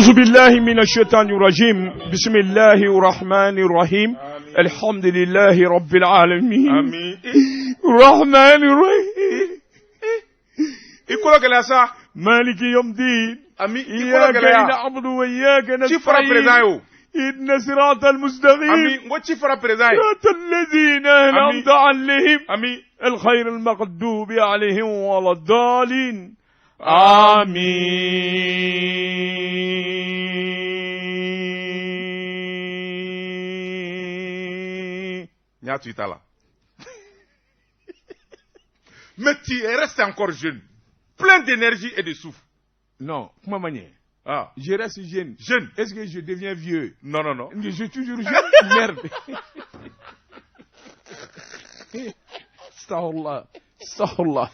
أعوذ بالله من الشيطان الرجيم بسم الله الرحمن الرحيم الحمد لله رب العالمين Ami. الرحمن الرحيم I kolo gɛlɛya sa. مالك يوم الدين Ami, i kolo إياك gɛlɛya. نعبد وإياك Ci fɔra président ye نستعين o. إن صراط المستقيم Ami, n ko ci fɔra président ye. صراط الذين أنعمت عليهم Ami. الخير المغضوب عليهم ولا الضالين آمين N y'a to i ta la. Mais tu restes encore jeune. Plein d'énergie et de souffle. Non, kuma ma ɲɛ. Ah. Je reste jeune. Jeune. Est-ce que je deviens vieux? Non, non, non. Je suis toujours jeune. Merde. Astaghfirullah. Astaghfirullah.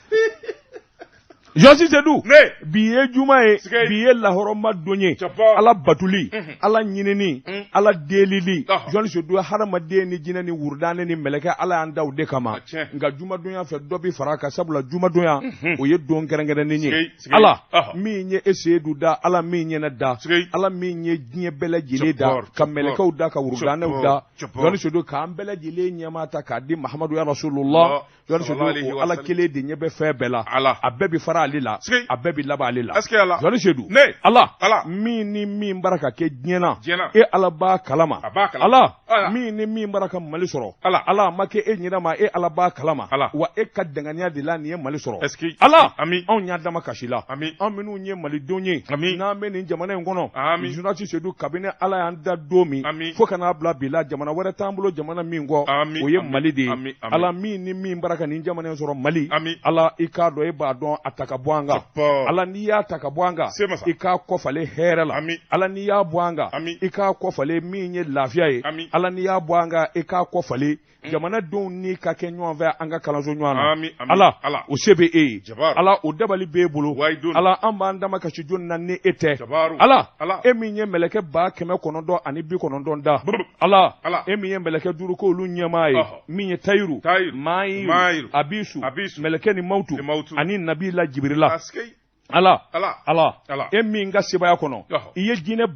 Josi Seydou. Ne. Bi ye juma ye Sigei. bi ye lahɔrɔma don ye Jabbar. ala batuli Mhm. ala ɲinini Mm. ala delili Ɔhɔ. jɔnni sedu hadamaden ni jinɛ ni wurudanɛ ni mɛlɛkɛ ala y'an da o de kama A tiɲɛ. nka jumadonya fɛ dɔ bi fara a kan sabula jumadonya o ye don kɛrɛnkɛrɛnnen ye Sigei, sigei. ala Ɔhɔ. min ye e sedu da ala min ye ne da Sigei. ala min ye diɲɛ bɛɛ lajɛlen da Jabbar, ka jabbar. mɛlɛkɛw da ka wurudanɛw da Jabbar, jabbar. jɔnni sedu k'an bɛɛ lajɛlen ɲɛmaa ta k'a di mahamadu ya rasulullah jɔnni Sallallahu alayhi sedu o wa ala sallam. kelen de ɲɛ bɛ fɛn bɛɛ la Ala. a bɛɛ bi fara ale la Sigei. a bɛɛ bi laban ale la Est-ce que Ala. jɔnni sedu Ne. ala Ala. min ni min bara ka kɛ diɲɛ na Diɲɛ na. e ala b'a kalama A b'a kalama. ala Ala. min ni min bara ka mali sɔrɔ Ala. ala a ma kɛ e ɲɛna ma e ala b'a kalama Ala. wa e ka danganiya de la nin ye mali sɔrɔ Est-ce que. ala Ami. anw y'a dama kasi la Ami. anw minnu ye malidenw ye Ami. n'an bɛ nin jamana in kɔnɔ Ami. journaliste sedu kabini ala y'an da don min Ami. fo ka n'a bila bi la jamana wɛrɛ t'an bolo jamana min kɔ Ami, o ye ami, mali de ye ami, ami. ala min ni min bara ka nin jamana in sɔrɔ mali Ami. ala i k'a dɔn e b'a dɔn a ta ka bɔ an kan Jabbar. ala n'i y'a ta ka bɔ an kan Se masa. i k'a kɔfalen hɛrɛ la Ami. ala n'i y'a bɔ an kan Ami. i k'a kɔfalen min ye lafiya ye Ami. ala n'i y'a bɔ an kan i k'a kɔfalen jamanadenw ni ka kɛ ɲɔgɔn fɛ an ka kalanso ɲɔgɔn na Ami, ami. ala Ala. o se bɛ e ye Jabbar. ala o dabali b'e bolo Wahidun. ala an b'an dama kasi jɔnni na ni e tɛ Jabaru. ala Ala. e min ye mɛlɛkɛ 990 da Brr. ala Ala. e min ye mɛlɛkɛ duuru k'olu ɲɛmaa ye Ɔhɔ. min ye tayiru Tayiru. maayiru Maayiru. abisu Abisu. mɛlɛkɛ ni mawutu Ni mawutu. ani nabila jibirila Est-ce que. ala Ala. ala Ala. e min ka sebaya kɔnɔ Ɔhɔ. i ye jinɛ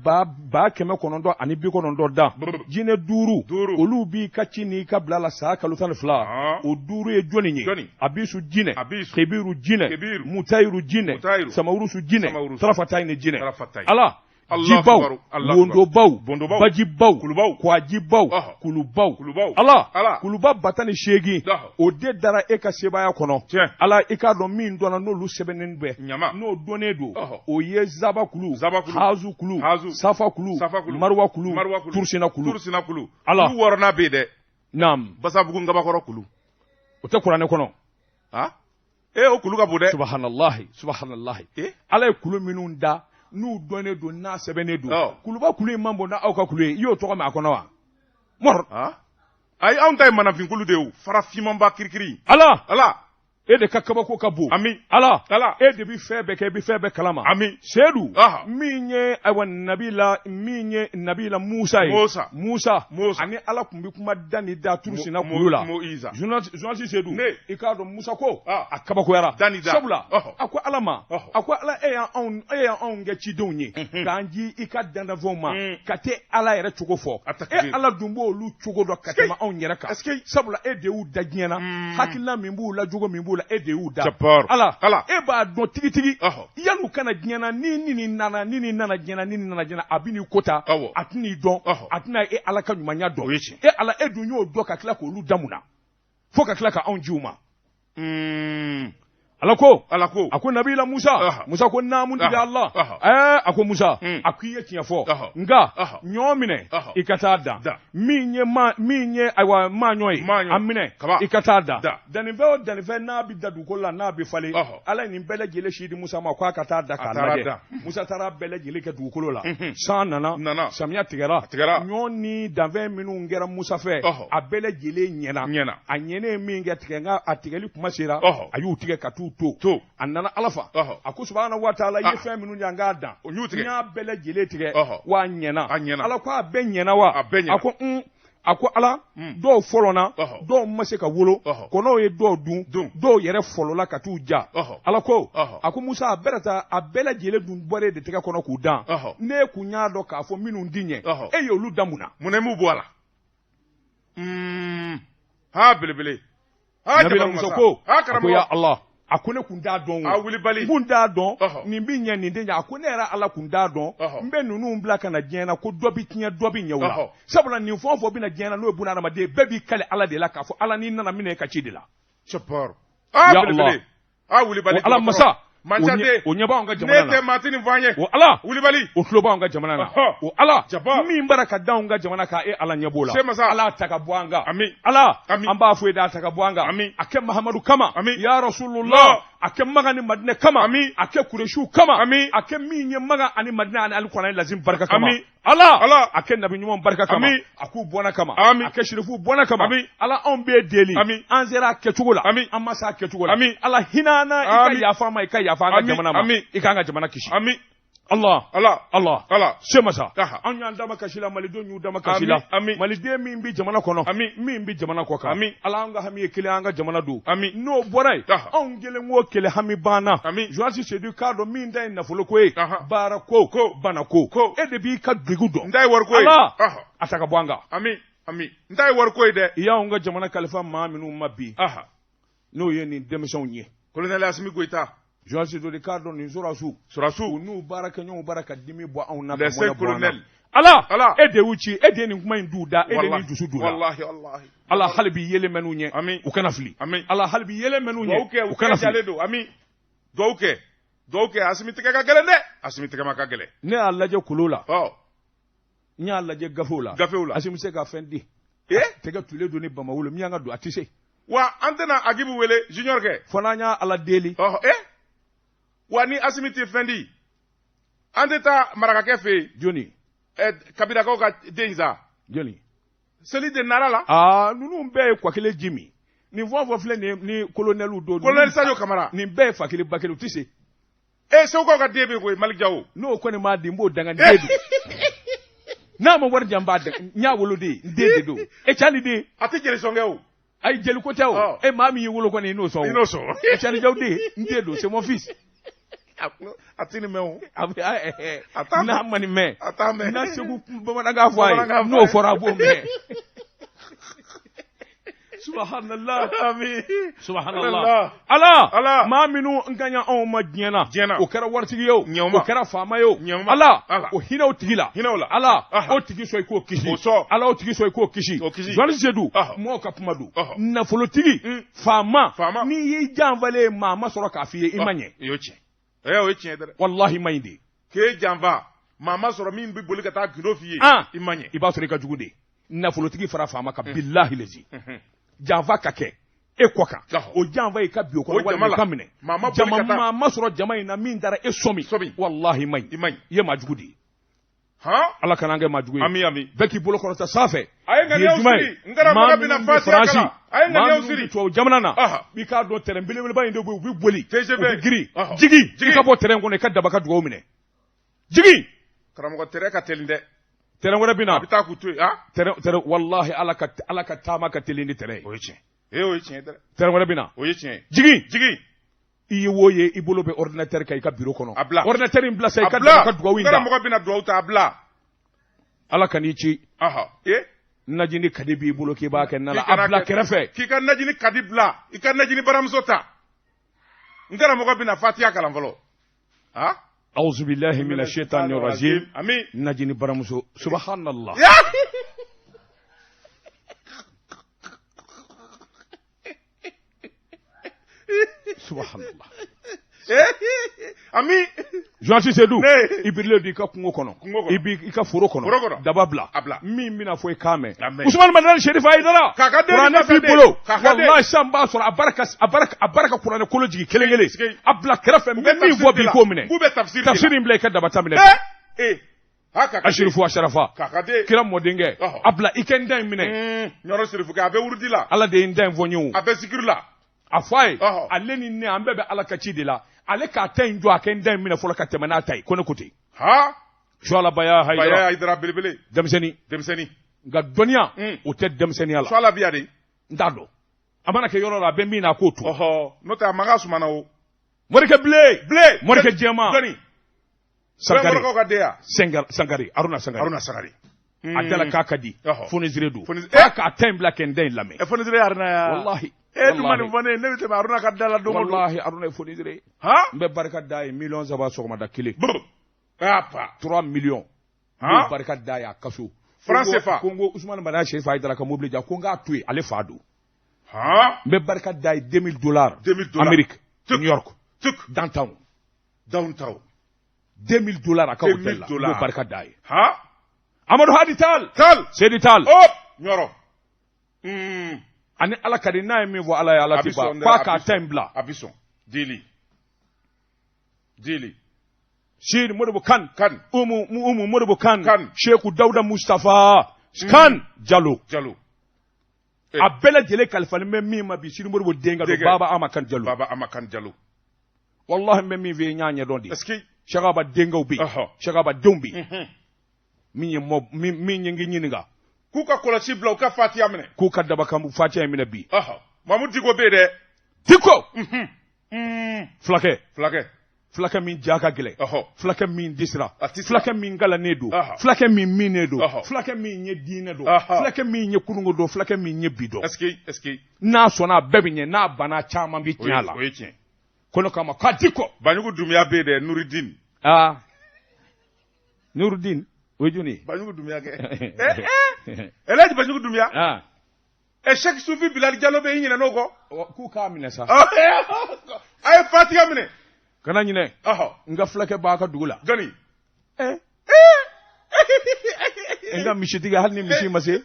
990 da Brr. jinɛ duuru Duuru. olu b'i ka ci n'i ka bila la san kalo 12 Ah. o duuru ye jɔnni ye Jɔnni? abisu jinɛ Abisu. kebiru jinɛ Kebiru. mutayiru jinɛ Mutayiru. samawurusu jinɛ Samawurusu. tarafatayi jinɛ Tarafatayi. ala Allahu jibaw Akbar, Allahu Akbar. wondobaw Bondobaw. bajibaw Kulubaw. kwajibaw Ɔhɔ. kulubaw Kulubaw. ala Ala. kuluba 1008 Ɔhɔ. o de dara e ka sebaaya kɔnɔ Tiɲɛ. ala i k'a dɔn min dɔnna n'olu sɛbɛnnen bɛ Ɲama. n'o dɔnnen don Ɔhɔ. o ye zaba kulu Zaba kulu. hazu kulu Hazu. safa kulu Safa kulu. marwa kulu Marwa kulu. turusina kulu Turusina kulu. Ala. Kulu wɔɔrɔnan bɛ yen dɛ. naam Basabugu Ngabakɔrɔ kulu. o tɛ kuranɛ kɔnɔ Ah. Eh, o kulu ka bon dɛ. subahanallahi subahanallahi Eh. ala ye kulu minnu da n'u dɔnnen don n'a sɛbɛnnen don Ɔ. kuluba kulu in man bon n'aw ka kulu ye i y'o tɔgɔ mɛn a kɔnɔ wa mɔr Ah. Ayi, anw ta ye manafin kulu de ye o. Farafinmanba kirikiri. ala Ala. e de ka kabako ka bon Ami. ala Ala. e de bi fɛn bɛɛ kɛ i bi fɛn bɛɛ kalama Ami. sedu Aha. min ye ayiwa nabila min ye nabila musa ye Musa. musa Musa. ani ala tun bɛ kuma da ni da turusina kulu la Moïse. journaliste sedu Ne. i k'a dɔn musa ko Ah. a kabakoyara Da ni da. sabula Ɔhɔ. a ko ala ma Ɔhɔ. a ko ala e y'an e y'anw kɛ cidenw ye k'an ji i ka dantanfɛnw ma Mm. ka te ala yɛrɛ cogo fɔ A takbir. e ala dun b'olu cogo dɔn ka tɛmɛ anw yɛrɛ kan Est-ce que- sabula e de y'u da diɲɛ na hakilina min b'u la jogo min b'u la e de y'u da Jabbar. ala Ala. e b'a dɔn tigitigi Ɔhɔ. yan'u kana diɲɛ na ni ni nin nana ni nin nana diɲɛ na ni nin nana diɲɛ na a bɛ n'i ko ta Awɔ. a tɛn'i dɔn Ɔhɔ. a tɛna e ala ka ɲumanya dɔn O ye tiɲɛ. e ala e dun y'o dɔn ka tila k'olu da mun na fo ka tila ka anw ji u ma Mm. ala ko Ala ko. a ko nabila musa Aha. musa ko naamu dili Aha. ala Aha. ɛɛ a ko musa Mm. a ko i ye tiɲɛ fɔ Aha. nka Aha. ɲɔ minɛ Aha. i ka taa dan Da. min ye ma min ye ayiwa maaɲɔ ye Maaɲɔ. a minɛ Kaba. i ka taa dan Da. dannifɛn o dannifɛn n'a bɛ da dugukolo la n'a bɛ falen Ɔhɔ. ala ye nin bɛɛ lajɛlen si di musa ma k'a ka taa da k'a A taara lajɛ da. musa taara bɛɛ lajɛlen kɛ dugukolo la Mhm. san nana Nana. samiya tigɛra tigɛra. ɲɔ ni danfɛn minnu kɛra musa fɛ Ɔhɔ. a bɛɛ lajɛlen ɲɛna Ɲɛna. a ɲɛnen min kɛ tigɛ nka a tigɛli kuma sera Ɔhɔ. a y'u tigɛ ka t'u to To. a nana ala fa Ɔhɔ. a ko subahana wa taala i ye Ah. fɛn minnu di an k'a dan O y'u tigɛ. n y'a bɛɛ lajɛlen tigɛ Ɔhɔ. wa a ɲɛna A ɲɛna. ala ko a bɛɛ ɲɛna wa A bɛɛ ɲɛna. a ko un A ko Ala, dɔw fɔlɔna, dɔw ma se ka wolo, kɔnɔw ye dɔw dun, dɔw yɛrɛ fɔlɔla ka t'u ja. Ala ko, a ko Musa, a bɛɛ ta a bɛɛ lajɛlen dun bɔra de tɛgɛ kɔnɔ k'u dan. Ne kun y'a dɔn k'a fɔ minnu di ɲɛ, e y'olu dan mun na? Mun na m'u bɔ a la? Ha belebele. Ha Nabila Musa ko, a ko ya Allah, a ko ne kun t'a dɔn o. A wulibali. N kun t'a dɔn, nin bi ɲɛ nin tɛ ɲɛ. A ko ne yɛrɛ Ala kun t'a dɔn, n bɛ ninnu bila ka na diɲɛ na ko dɔ bi tiɲɛ dɔ bi ɲɛ o la. Sabula nin fɛn o fɛn bɛ na diɲɛ na n'o ye bunahadamaden bɛɛ b'i kali Ala de la k'a fɔ Ala n'i nana minɛ e ka ci de la. Cɛpɔr. A belebele. A wulibali. O Ala masa. O ɲɛ b'anw ka jamana na. Ne tɛ maa tɛ nin fɔ an ye. O Ala. Wulibali. O tulo b'anw ka jamana na. O Ala. Min bara ka d'anw ka jamana kan e Ala ɲɛ b'o la. Ala ta ka bɔ an kan. Ami. Ala. Ami. An b'a fɔ e da ta ka bɔ an kan. Ami. A kɛ Mahamadu kama. Ami. Ya Rasulullah. A kɛ Maga ni Madinɛ kama. Ami. A kɛ Kuresiw kama. Ami. A kɛ min ye Maga ani Madinɛ ani Alikuranɛ lazim barika kama. Ami. Ala. Ala. A kɛ nabi ɲuman barika kama. Ami. A k'u bɔnna kama. Ami. A kɛ sirifuw bɔnna kama. Ami. Ala anw b'e deli. Ami. An sera a kɛcogo la. Ami. An ma se a kɛcogo la. Ami. Ala hinɛ an na, i ka yafa an ma, i ka yafa an ka jamana ma. Ami. I k'an ka jamana kisi. Ami. Allah. Ala. Allah. Ala. Semasa. Aha. An y'an dama kasi la, malidenw y'u dama kasi la. Ami. Maliden min bɛ jamana kɔnɔ. Ami. Min bɛ jamana kɔ kan. Ami. Ala an ka hami ye kelen, an ka jamana don. Ami. N'o bɔra yen. Aha. Anw kelen o kelen hami banna. Ami. Journaliste Seydou k'a dɔn min ta ye nafolo ko ye. Aha. Baara ko. Ko. Bana ko. Ko. E de b'i ka dugu dɔn. N ta ye wari ko ye. Ala. Aha. A ta ka bɔ an kan. Ami. Ami. N ta ye wari ko ye dɛ. I y'anw ka jamana kalifa maa minnu ma bi. Aha. N'o ye nin denmisɛnw ye. Colonel Assimi Goïta. Journaliste Seydou k'a dɔn nin sɔrɔdasiw. Sɔrɔdasiw. U n'u baarakɛɲɔgɔnw bara ka dimi bɔ anw na. Les cinq colonels. Ala. Ala. E de y'u ci, e de ye nin kuma in d'u da, e de ye nin dusu d'u la. Wallahi wallahi. Ala hali bi yelen mɛn'u ɲɛ. Ami. U kana fili. Ami. Ala hali bi yelen mɛn'u Duwawu ɲɛ. kɛ, U u kana kɛ jalen fili. don. Ami. Duwawu kɛ. Duwawu kɛ. Asimi tɛgɛ ka gɛlɛn dɛ. Asimi tɛgɛ ma ka gɛlɛn. Ne y'a lajɛ kolo la. Ɔ. N y'a lajɛ gafew la. Gafew la. Asimi se ka fɛn di. Eh? Tɛgɛ tulen don ni Bamawolo min y'an ka don a tɛ se. Wa an tɛna Agibu wele junior kɛ. Fo n'an y'a Ala deli. Ɔhɔ. Eh? Wa ni Asimi tɛ fɛn di, an tɛ taa marakakɛ fɛ yen. Jɔni. Ɛ kabilakaw ka den sa. Jɔni. Seli de nara la. Aa ninnu bɛɛ ye kwa kelen ji min. Nin fɛn o fɛn filɛ nin ye ni colonel don. Colonel Sadio Kamara. Nin bɛɛ ye fa kelen ba kelen u tɛ se. E Segukaw ka den bɛ yen koyi Malick Diaw. N'o kɔni m'a di n b'o danga n den don. N'a ma wari di yan n b'a danga n y'a woloden n den de don. E Cani den. A tɛ jeli sɔn kɛ o. Ayi jeli ko tɛ o. E maa min y'i wolo kɔni i n'o sɔn o. I n'o sɔn. E Cani Diaw den n den don, c'est mon fils. A tɛ nin mɛn o. A t'a n'a ma nin mɛn. A t'a mɛn. N'a Segu bamanankan fɔ a ye n'o fɔra a b'o mɛn. Subhanallah. Ami. Subhanallah. Ala. Ala. Maa minnu n ka ɲɛ anw ma diɲɛ na. Diɲɛ na. O kɛra waritigi ye o. Ɲɛ o ma. O kɛra faama ye o. Ɲɛ o ma. Ala. Ala. O hinɛ o tigi la. Hinɛ o la. Ala. Aha. O tigi sɔn i k'o kisi. O sɔn. Ala o tigi sɔn i k'o kisi. O kisi. Journaliste Seydou. Aha. Mɔgɔw ka kuma don. Ɔhɔ. Nafolotigi. Faama. Faama. N'i y'i janfalen ye maa ma sɔrɔ k'a f'i ye i ma ɲɛ. O ye tiɲɛ. Ɛ o ye tiɲɛ dɛ. Walahi ma ɲi de. K'e janfa maa ma sɔrɔ min bɛ boli ka taa gindo f'i ye. Ah. I ma ɲɛ. I b'a sɔrɔ i ka jugu de. Nafolotigi fara faama kan bilahi lezi. Janfa ka kɛ e kɔ kan. Ɔhɔ. O janfa i ka bi o O kɔnɔ jama walima la. i ka minɛ. Maa ma boli Jama ka taa. maa ma sɔrɔ jama in na min taara e sɔmi. Sɔmi. Walahi ma ɲi. I ma ɲi. I ye maa jugu de ye. Han. Ala kana an kɛ maa jugu ye. Ami ami. Bɛɛ k'i bolo kɔrɔta sanfɛ. A ye Bi ye ŋaniyaw juma ye. siri. N karamɔgɔ Maa bɛna minnu bɛ Fatiha Faransi, kalan. A ye maa ŋaniyaw minnu siri. bɛ tubabu jamana na. Aha. I k'a dɔn terrain belebeleba in de bɛ yen, u bɛ boli. TGV. U bɛ girin. Ɔhɔ. Jigin. I Jigin. ka bɔ terrain kɔnɔ i ka daba ka dugawu minɛ. Jigin. Karamɔgɔ tɛrɛ ka teli dɛ. Terrain wɛrɛ bɛ na. A bɛ taa k'u to yen. Han. Terrain walahi Ala ka Ala ka taama ka teli ni terrain ye. O ye tiɲɛ. Ee o ye tiɲɛ dɛ. Terrain wɛrɛ bɛ na. O ye tiɲɛ ye. Jigin. Jigin. I ye wo ye i bolo bɛ ordinateur kan i ka bureau kɔnɔ. A bila. Ordinateur in bila sa i A ka bila. daba ka dugawu in da. Karamɔgɔ bɛna dugawu ta a bila. Ala ka n'i ci. Aha. Ee. Najini kadi b'i bolo k'i b'a kɛ na la. K'i kana A bila kɛ- kɛrɛfɛ. K'i ka najini kadi bila. I ka najini baramuso ta. N karamɔgɔ bɛna Fatiha kalan fɔlɔ. Han. Auzu billahi mina shaitani rajim. Ami. Najini baramuso. Subhanallah. Ya. Subhanallah. Ami. Journaliste Seydou. Ne. I birilen don i ka kungo kɔnɔ. Kungo kɔnɔ. I b'i i ka foro kɔnɔ. Foro kɔnɔ. Daba bila. A bila. Min bɛna fɔ i k'a mɛn. A mɛn. Usumani Madani Sherifu Hayidara. K'a ka den Kuranɛ ni b'i masa den. bolo. K'a ka den. Walahi san b'a sɔrɔ a barika a barika a barika kuranɛ kolo jigin kelen kelen. Sigi. A bila kɛrɛfɛ n bɛ min fɔ bi i k'o minɛ. K'u bɛ tafsiri de la. Tafsiri in bila i ka daba ta minɛ. Eh. Eh. Ha k'a ka den. Ashirifu Asharafa. K'a ka den. Kira mɔdenkɛ. Ɔhɔ. A bila i kɛ n da in minɛ. Ɲɔrɔ Sirifukɛ a bɛ wurudi la. Ala de ye n da in fɔ n ye o. A bɛ zikiri la. A fɔ a ye. Ɔhɔ. Ale ni ne an bɛɛ bɛ Ala ka ci de la. Ale k'a ta in jɔ a kɛ n da in minɛ fɔlɔ ka tɛmɛ n'a ta ye. Ko ne ko ten. Han. Suala Baya Baya Hayidara. Hayidara belebele. Denmisɛnnin. Denmisɛnnin. Nka dɔnniya, o tɛ denmisɛnninya la. Suala bi yan de. N t'a dɔn. A mana kɛ yɔrɔ la, a bɛ min na, a k'o to. Ɔhɔ, n'o tɛ a mankan sumana o. Morikɛ bilen. Bilen. Morikɛ jɛman. Jɔnni? Sankare. Morikɛw ka den ya. Sankare, Haruna Sankare. Haruna Sankare. A dala k'a ka di. Fonisire don. F'a k'a ta in bila kɛ n da in lamɛn. Fonisire Haruna ya. Walahi. E dun ma nin fɔ ne ye, ne bɛ tɛmɛ Haruna ka da la don o don. Walahi, Haruna ye fonisire ye. Han? N bɛ barika d'a ye 3 millions sɔgɔmada kelen. Brr. Apa. 3 millions. N bɛ barika d'a ye a ka so. Franc CFA. Ko n ko Usumani Madani Seyifa Hayidara ka mobili ja, ko n k'a to yen, ale fa don. Han? N bɛ barika d'a ye $2000. $2000. Amérique. New York. Tuk. Downtown. Downtown. $2000 a ka hôtel la. N b'o barika d'a ye. Han? Amadu Hadi Tal. Tal. Seydi Tal. Hop. Ɲɔrɔ. Ani Ala ka di, n'a ye min fɔ Ala ye, Ala tɛ ban. F'a k'a ta in bila. A bɛ sɔn. Dili. Dili. Sidi Modibo Kan. Kan. Umu Modibo Kan. Kan. Seku Dawuda Mustafa. Kan. Jalo. Jalo. A bɛɛ lajɛlen kalifalen bɛ min ma bi, Sidi Modibo denkɛ don, Baba Ama Kan Jalo. Baba Ama Kan Jalo. Walahi, n bɛ min f'i ye, n y'a ɲɛdɔn de. Est-ce que. Sɛkaba denkɛw bɛ yen. Sɛkaba denw bɛ yen. Min ye mɔ min ye n k'i ɲininka. K'u ka kɔlɔsi bila, u ka fatiya minɛ. K'u ka dabakan fatiya in minɛ bi. Mamu Diko bɛ yen dɛ. Diko. Fulakɛ. Fulakɛ. Fulakɛ min ja ka gɛlɛn. Fulakɛ min disira. Fulakɛ min kalannen don. Fulakɛ min minnen don. Fulakɛ min ye diinɛ don. Fulakɛ min ye kununko don. Fulakɛ min ye bi dɔn. Est-ce que est-ce que. N'a sɔnna a bɛɛ bɛ ɲɛ, n'a banna caman bɛ tiɲɛ a la. O ye tiɲɛ. Kɔnɔ kama k'a Diko. Banjugu Dunbiya bɛ yen dɛ, Nurudin. Aa. Nurudin. O ye jɔnni ye? Banjugu Dunbiya kɛ. Elhaji Banjugu Dunbiya. Cheikh Sufi Bilali Jalo bɛ yen, i ɲinɛ n'o kɔ. K'u k'a minɛ sa. A ye fatiya minɛ. Kana ɲinɛ. N ka fulakɛ b'a ka dugu la. Jɔnni? N ka misitigi, hali ni misi ma se.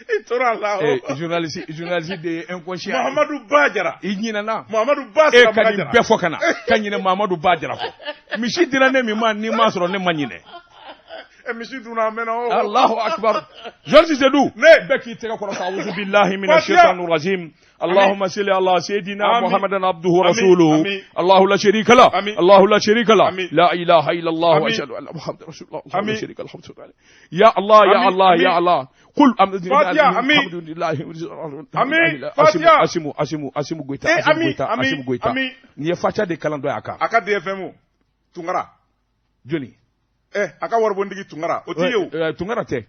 I tora a la o. Journaliste de ye inconscient. Muhamadu Ba Jara. I ɲinɛna. Muhamadu Ba E ka nin bɛɛ fɔ ka na. Ka ɲinɛ Muhamadu Ba Jara kɔ. Misi dira ne min ma, ni m'a sɔrɔ ne ma ɲinɛ. Misi dunna a mɛnna o. Allahu akbar. Georges Seydou. Ne. Bɛɛ k'i tɛgɛ kɔrɔta, awuzu billahi mina shaitanir rajim. اللهم صل على سيدنا محمد عبده ورسوله الله لا شريك له الله لا شريك له لا اله الا الله واشهد ان محمد رسول الله الله لا شريك له الحمد لله يا الله يا الله يا الله قل الحمد لله Asimu Asimu Asimu Goita Asimu Goita Asimu Goita nin ye Fatiha de kalan dɔ ye a kan a ka DFM Tunkara jɔni a ka waribondigi Tunkara o t'i ye o. Tunkara tɛ.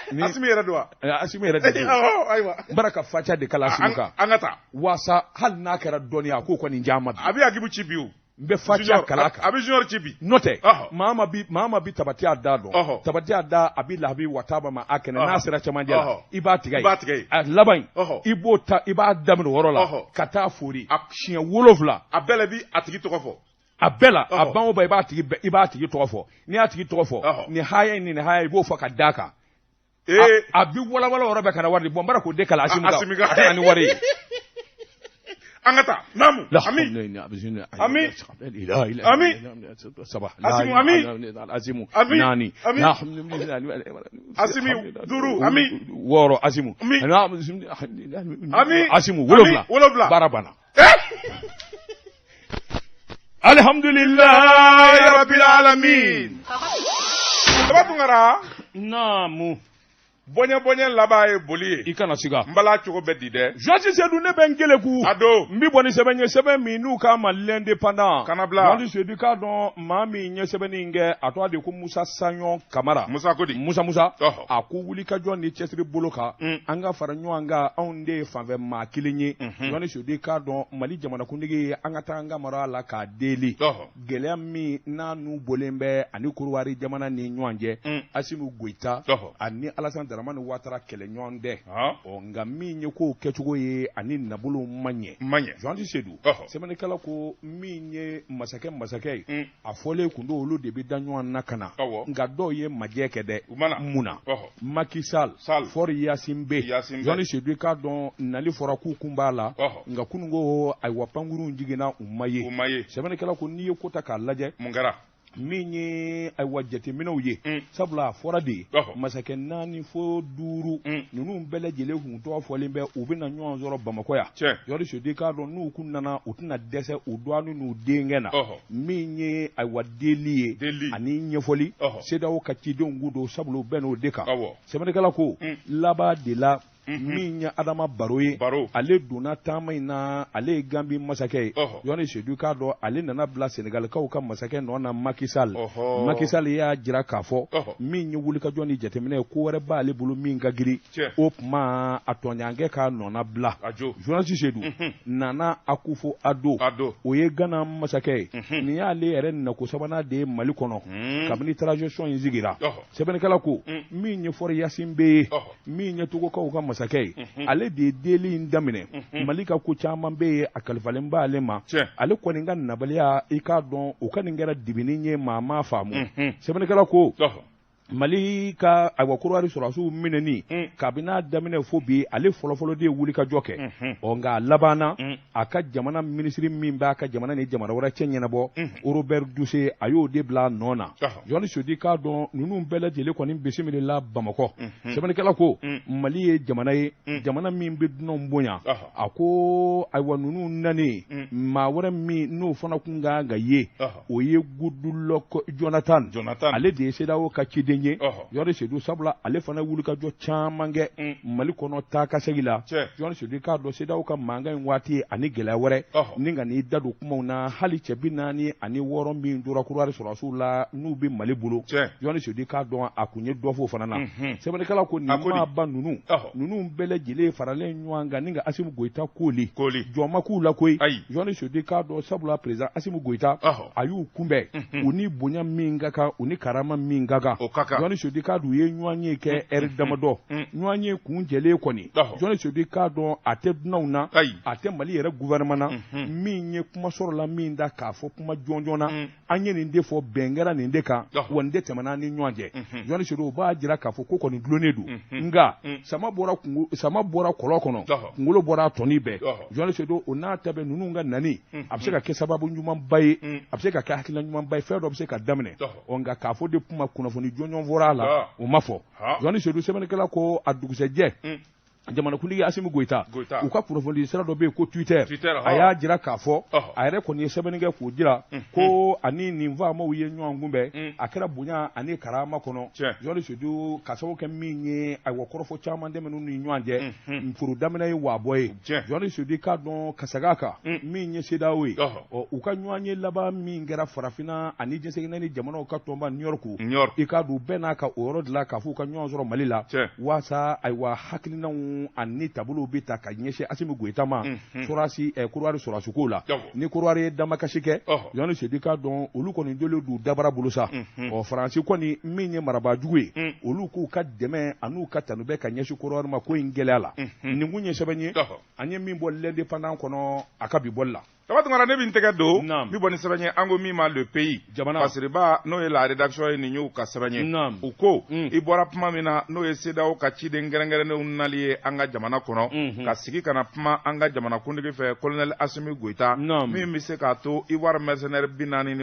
Asimi yɛrɛ don wa. Asimi yɛrɛ de don. Ayiwa. N bara ka Fatiha de kalan Asimi kan. An ka taa. Waasa hali n'a kɛra dɔnni ye, a k'o kɔni diya ma bi. A bɛ Agibu ci bi o. N bɛ Fatiha kalan a kan. A bɛ Junior ci bi. N'o tɛ. Maa ma bi tabatiya da dɔn. Tabatiya da a bɛ lahabi wataba ma a kɛnɛ n'a sera cɛmancɛ la. I b'a tigɛ yen. I b'a tigɛ yen. A laban in. I b'o ta, i b'a daminɛ o yɔrɔ la. Ka taa fori. Siɲɛ 7. A bɛɛ la i bɛ a tigi tɔgɔ fɔ. A bɛɛ la, a ban o ban, i b'a tigi tɔgɔ fɔ. N'i y'a tigi tɔgɔ fɔ, nin haya ni nin haya, i b'o fɔ ka d'a kan. A bi walawala yɔrɔ bɛɛ ka na wari di. Bɔn, n bara k'o de kalan Asimi kan, a ka na ni wari ye. An ka taa. Naamu. Ami. Ami. Ami. Saba. Asimu ami. Asimu. Ami. Naani. Ami. Asimi 5. Ami. 6. Asimu. Ami. Ami. Asimu 7. 7. Baara banna. Alhamdulillahi rabbil alamin. Daba Tunkara. Naamu. Bɔɲɛ bɔɲɛ laban ye boli ye. I kana siga. N bala cogo bɛ di dɛ. Georges Seydou, ne bɛ n keleku. A don. N bɛ bɔ ni sɛbɛn ye, sɛbɛn min n'u k'a ma l'indépendant. Kana bila. Georges Seydou k'a dɔn maa min ye sɛbɛnni in kɛ, a tɔgɔ de ko Musa Saɲɔn Kamara. Musa ko di. Musa. A ko wulikajɔ ni cɛsiri bolo kan. An ka fara ɲɔgɔn kan, anw de ye fanfɛ maa kelen ye. Georges Seydou k'a dɔn Mali jamanakuntigi ye, an ka taa an ka mara la k'a deli. Gɛlɛya min n'a n'u bɔlen bɛ ani Korowari jamana ni ɲɔgɔn cɛ, Asimi Goyita ani Alassane Dramane Ouattara kɛlɛ ɲɔgɔn tɛ. Ɔ, nka min ye kow kɛcogo ye ani nabolo ma ɲɛ. Georges Seydou, sɛbɛnnikɛla ko min ye masakɛ ye, a fɔlen kun don olu de bɛ da ɲɔgɔn na ka na. Nka dɔw ye majɛ kɛ dɛ. Mun na? Macky Sall, Faure Gnassingbé. Georges Seydou k'a dɔn nali fɔra k'u kun b'a la. Nka kunun ko ayiwa, pankurun jiginna, u ma ye. Sɛbɛnnikɛla ko n'i ye ko ta k'a lajɛ. Mun kɛra? Min ye ayiwa jateminɛw ye, sabula a fɔra de masakɛ 4 fo 5 ninnu bɛɛ lajɛlen kun tɔgɔ fɔlen bɛ, u bɛna ɲɔgɔn sɔrɔ Bamakɔ yan. Jɔni Sedu, k'a dɔn n'u kun nana, u tɛna dɛsɛ u dɔgɔnin n'u denkɛ na. Min ye ayiwa deli ye ani ɲɛfɔli, CEDEAO ka cidenw kun don, sabula u bɛnn'o de kan. Sɛbɛnnikɛla ko laban de la, min ye Adama Baro ye, ale donna taama in na, ale ye Gambi masakɛ ye. Jɔni Sedu, k'a dɔn ale nana bila Senegalikaw ka masakɛ nɔ na, Macky Sall. Macky Sall y'a jira k'a fɔ min ye wulikajɔ ni jateminɛ ye, ko wɛrɛ b'ale bolo min ka girin. O tuma a tɔɲɔgɔnkɛ k'a nɔna bila. Journaliste Sedu, Nana Akufo Addo, o ye Gana masakɛ ye. Nin y'ale yɛrɛ nako sabanan de ye Mali kɔnɔ kabini transition in sigira. Sɛbɛnnikɛla ko min ye Faure Gnassingbé ye, min ye Togokaw ka masakɛ ye, ale de ye deli in daminɛ. Mali ka ko caman bɛ yen, a kalifalen b'ale ma. Ale kɔni ka nabaliya, i k'a dɔn o ka nin kɛra dibini ye, maa m'a faamu. Sɛbɛnnikɛla ko Mali ka ayiwa Korowari sɔrɔdasiw minɛni, kabini a daminɛ fo bi, ale fɔlɔfɔlɔ de ye wulikajɔ kɛ. Ɔ nka a labanna, a ka jamana minisiri min b'a ka jamana ni jamana wɛrɛ cɛ ɲɛnabɔ, Robert Dussey, a y'o de bila a nɔ na. Jɔni Sedu, k'a dɔn ninnu bɛɛ lajɛlen kɔni bisimilala Bamakɔ. Sɛbɛnnikɛla ko Mali ye jamana ye, jamana min bɛ dunanw bonya. A ko ayiwa ninnu nanen, maa wɛrɛ min n'o fana kun ka kan ka ye, o ye Goodluck Jonathan, ale de ye CEDEAO ka ciden ye. Jɔni Sedu, sabula ale fana wulikajɔ caman kɛ Mali kɔnɔ taa ka segin la. Jɔni Sedu, k'a dɔn CEDEAO ka mankan in waati ani gɛlɛya wɛrɛ ni ka n'i da don kumaw na, hali cɛ 46 min tora Korowari sɔrɔdasiw la n'u bɛ Mali bolo, Jɔni Sedu, k'a dɔn a kun ye dɔ fɔ o fana na. Sɛbɛnnikɛla ko nin maaba ninnu bɛɛ lajɛlen faralen ɲɔgɔn kan ni ka Asimi Goyita kooli, jɔn ma k'u la koyi. Jɔni Sedu, k'a dɔn sabula président Asimi Goyita, a y'u kunbɛn u ni bonya min ka kan, u ni karama min ka kan. Jɔni Sedu, k'a dɔn u ye ɲɔgɔn ye kɛ ɛri damadɔ, ɲɔgɔn ye kuncɛlen kɔni. Jɔni Sedu, k'a dɔn a tɛ dunanw na, a tɛ Mali yɛrɛ gouvernement na. Min ye kuma sɔrɔla min da k'a fɔ kuma jɔnjɔn na, an ye nin de fɔ, bɛn kɛra nin de kan, wa nin de tɛmɛna an ni ɲɔgɔn cɛ. Jɔni Sedu, o b'a jira k'a fɔ ko kɔni dulonnen don. Nka sama bɔra sama bɔra kɔlɔn kɔnɔ, kunkolo bɔra a tɔnin bɛɛ. Jɔni Sedu, o n'a ta bɛɛ, ninnu ka nani a bɛ se ka kɛ sababu ɲumanba ye, a bɛ se ka kɛ hakilina ɲumanba ye, fɛn dɔ bɛ se ka daminɛ. Ɔ nka k'a fɔ de kuma kunnafoni jɔnjɔn fɔra a la, o ma fɔ. Jɔni Sedu, sɛbɛnnikɛla ko a dugusɛjɛ, jamanakuntigi Asimi Goyita, u ka kunnafoni sira dɔ bɛ yen ko Twitter, a y'a jira k'a fɔ a yɛrɛ kɔni ye sɛbɛnni kɛ k'o jira ko ani nin faamaw ye ɲɔgɔn kunbɛn, a kɛra bonya ani karama kɔnɔ. Jɔni Sedu, ka sababu kɛ min ye ayiwa kɔrɔfɔ caman tɛmɛn'u ni ɲɔgɔn cɛ, foro daminɛ ye waabɔ ye. Jɔni Sedu, k'a dɔn ka segin a kan, min ye CEDEAO ye, ɔ u ka ɲɔgɔn ye laban min kɛra farafinna ani diɲɛ naani jamanaw ka tɔnba New York, i k'a dɔn u bɛn'a kan o yɔrɔ de la k'a fɔ u ka ɲɔgɔn sɔrɔ Mali la, waasa ayiwa hakilinaw ani taabolow bɛ ta ka ɲɛsin Asimi Goyita ma sɔrɔdasi Korowari sɔrɔdasiko la. Ni Korowari ye damakasi kɛ, Jɔni Sedu, k'a dɔn olu kɔni dolen don dabara bolo sa. Ɔ Faransi kɔni min ye marabaajugu ye, olu k'u ka dɛmɛ an'u ka tanu bɛ ka ɲɛsin Korowari ma ko in gɛlɛya la. Nin kun ye sɛbɛn ye an ye min bɔ L'Indépendant kɔnɔ a ka bi bɔli la. Daba Tunkara, ne bɛ n tɛgɛ don n bɛ bɔ ni sɛbɛn ye an ko min ma Le Pays. Jamana Fasiriba, n'o ye la rédaction ye, nin y'u ka sɛbɛn ye. U ko i bɔra kuma min na, n'o ye CEDEAO ka ciden kɛrɛnkɛrɛnnenw nali ye an ka jamana kɔnɔ, ka sigi ka na kuma an ka jamana kuntigi fɛ, colonel Asimi Goyita, min bɛ se k'a to Ivoire mercenaire 46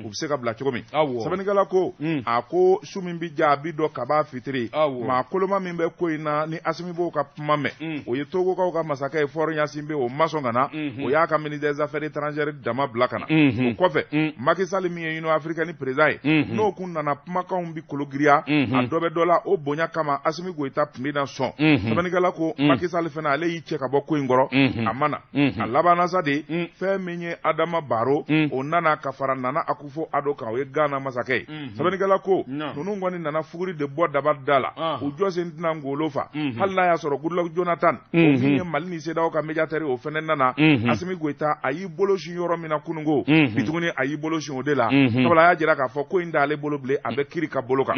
u bɛ se ka bila cogo min. Sɛbɛnnikɛla ko a ko su min bɛ ja, a bɛ dɔn kab'a fitiri. Maa koloma min bɛ ko in na ni Asimi b'o ka kuma mɛn, o ye Togokaw ka masakɛ ye, Faure Gnassingbé. O ma sɔn ka na, o y'a ka ministre des affaires étrangères dama bila ka na. O kɔfɛ, Macky Sall min ye Union africaine président ye, n'o kun nana, kumakanw bi kologiriya, a dɔ bɛ dɔ la, o bonya kama Asimi Goyita tun bɛ na sɔn. Sɛbɛnnikɛla ko Macky Sall fana, ale y'i cɛ ka bɔ ko in kɔrɔ, a ma na. A labanna sa de, fɛn min ye Adama Baro, o nana ka fara Nana Akufo Addo kan, o ye Ghana masakɛ ye. Sɛbɛnnikɛla ko ninnu kɔni nana fuguri de bɔ daba da la, u jɔsen tɛna ngolo fa, hali n'a y'a sɔrɔ Goodluck Jonathan, o min ye Mali ni CEDEAO ka médiateur, o fana nana. Asimi Goyita, a y'i bolo sin yɔrɔ min na kununko, bi tuguni a y'i bolo sin o de la, sabula a y'a jira k'a fɔ ko in t'ale bolo bilen, a bɛ kiri ka bolo kan.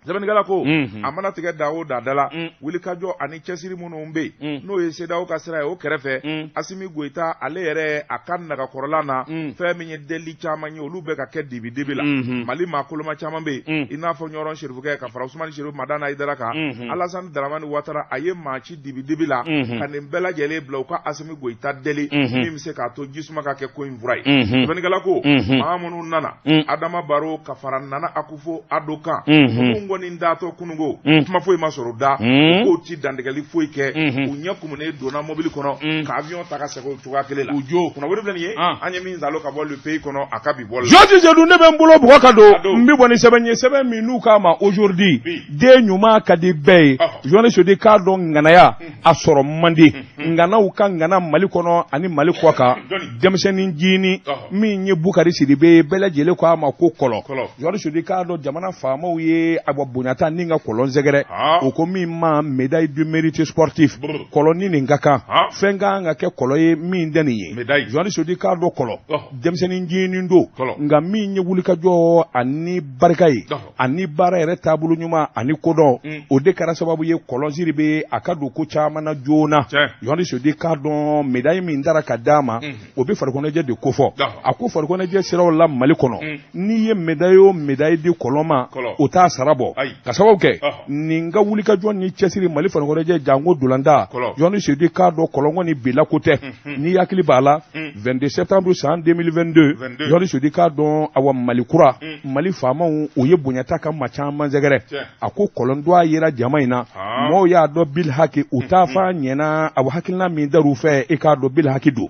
Sɛbɛnnikɛla ko a mana tigɛ da o da da la, wulikajɔ ani cɛsiri minnu bɛ yen, n'o ye CEDEAO ka sira ye, o kɛrɛfɛ Asimi Goyita ale yɛrɛ a ka nagakɔrɔla na, fɛn min ye delili caman ye, olu bɛ ka kɛ dibi dibi la. Mali maa koloma caman bɛ yen, i n'a fɔ Ɲɔrɔn Serifukɛ ka fara Usumani Serifu Madani Hayidara kan, Alasani Daramani Watara, a ye maa ci dibi dibi la ka nin bɛɛ lajɛlen bila u ka Asimi Goyita deli min bɛ se k'a to jisuma ka kɛ ko in fura ye. Sɛbɛnnikɛla ko maa minnu nana, Adama Baro ka fara Nana Akufo Ado kan, minnu kɔni datɔ kununko, kuma foyi ma sɔrɔ da, u k'o ti dantigɛli foyi kɛ, u ɲɛ kumunen donna mobili kɔnɔ ka avion ta ka segin o cogoya kelen la. U jo kunnafoni filɛ nin ye, an ye min zalo ka bɔ Le Pays kɔnɔ a ka bi bɔli la. Georges Sedu, ne bɛ n bolo bugɔ ka don, n bɛ bɔ ni sɛbɛn ye, sɛbɛn min n'u k'a ma Aujourd'hui. Den ɲuman ka di bɛɛ ye. Georges Sedu k'a dɔn ŋanaya a sɔrɔ man di, ŋanaw ka ŋana Mali kɔnɔ ani Mali kɔ kan. Denmisɛnnin jini min ye Bukari Sidibe ye, bɛɛ lajɛlen ko a ma ko Kɔlɔ. Georges Sedu k'a dɔn jamana faamaw ye awa bonyata ni ka Kɔlɔn sɛgɛrɛ, o ko min ma médaille du mérite sportif. Kɔlɔn ni nin ka kan, fɛn ka kan ka kɛ Kɔlɔn ye min tɛ nin ye. Georges Sedu k'a dɔn Kɔlɔn denmisɛnnin jinin don, nka min ye wulikajɔ ani barika ye ani baara yɛrɛ taabolo ɲuman ani kodɔn, o de kɛra sababu ye Kɔlɔn Sidibe a ka don ko caman na joona. Georges Sedu k'a dɔn médaille min dara ka d'a ma, o bɛ farikoloɲɛnajɛ de kofɔ. A ko farikoloɲɛnajɛ siraw la Mali kɔnɔ, n'i ye médaille o médaille di Kɔlɔn ma, o t'a sara bɔ, ka sababu kɛ nin ka wulikajɔ ni cɛsiri Mali farikoloɲɛnajɛ, janko ntolatan. Georges Sedu k'a dɔn Kɔlɔn kɔni bila ko tɛ. N'i hakili b'a la, 22 septembre san 2022, Georges Sedu k'a dɔn awa Mali kura, Mali faamaw u ye bonyata ka maa caman sɛgɛrɛ. A ko Kɔlɔn dɔ yera jama in na, mɔgɔw y'a dɔn bil haki u taa fa ɲɛna, awa hakilina min dar'u fɛ, i k'a dɔn bil haki don.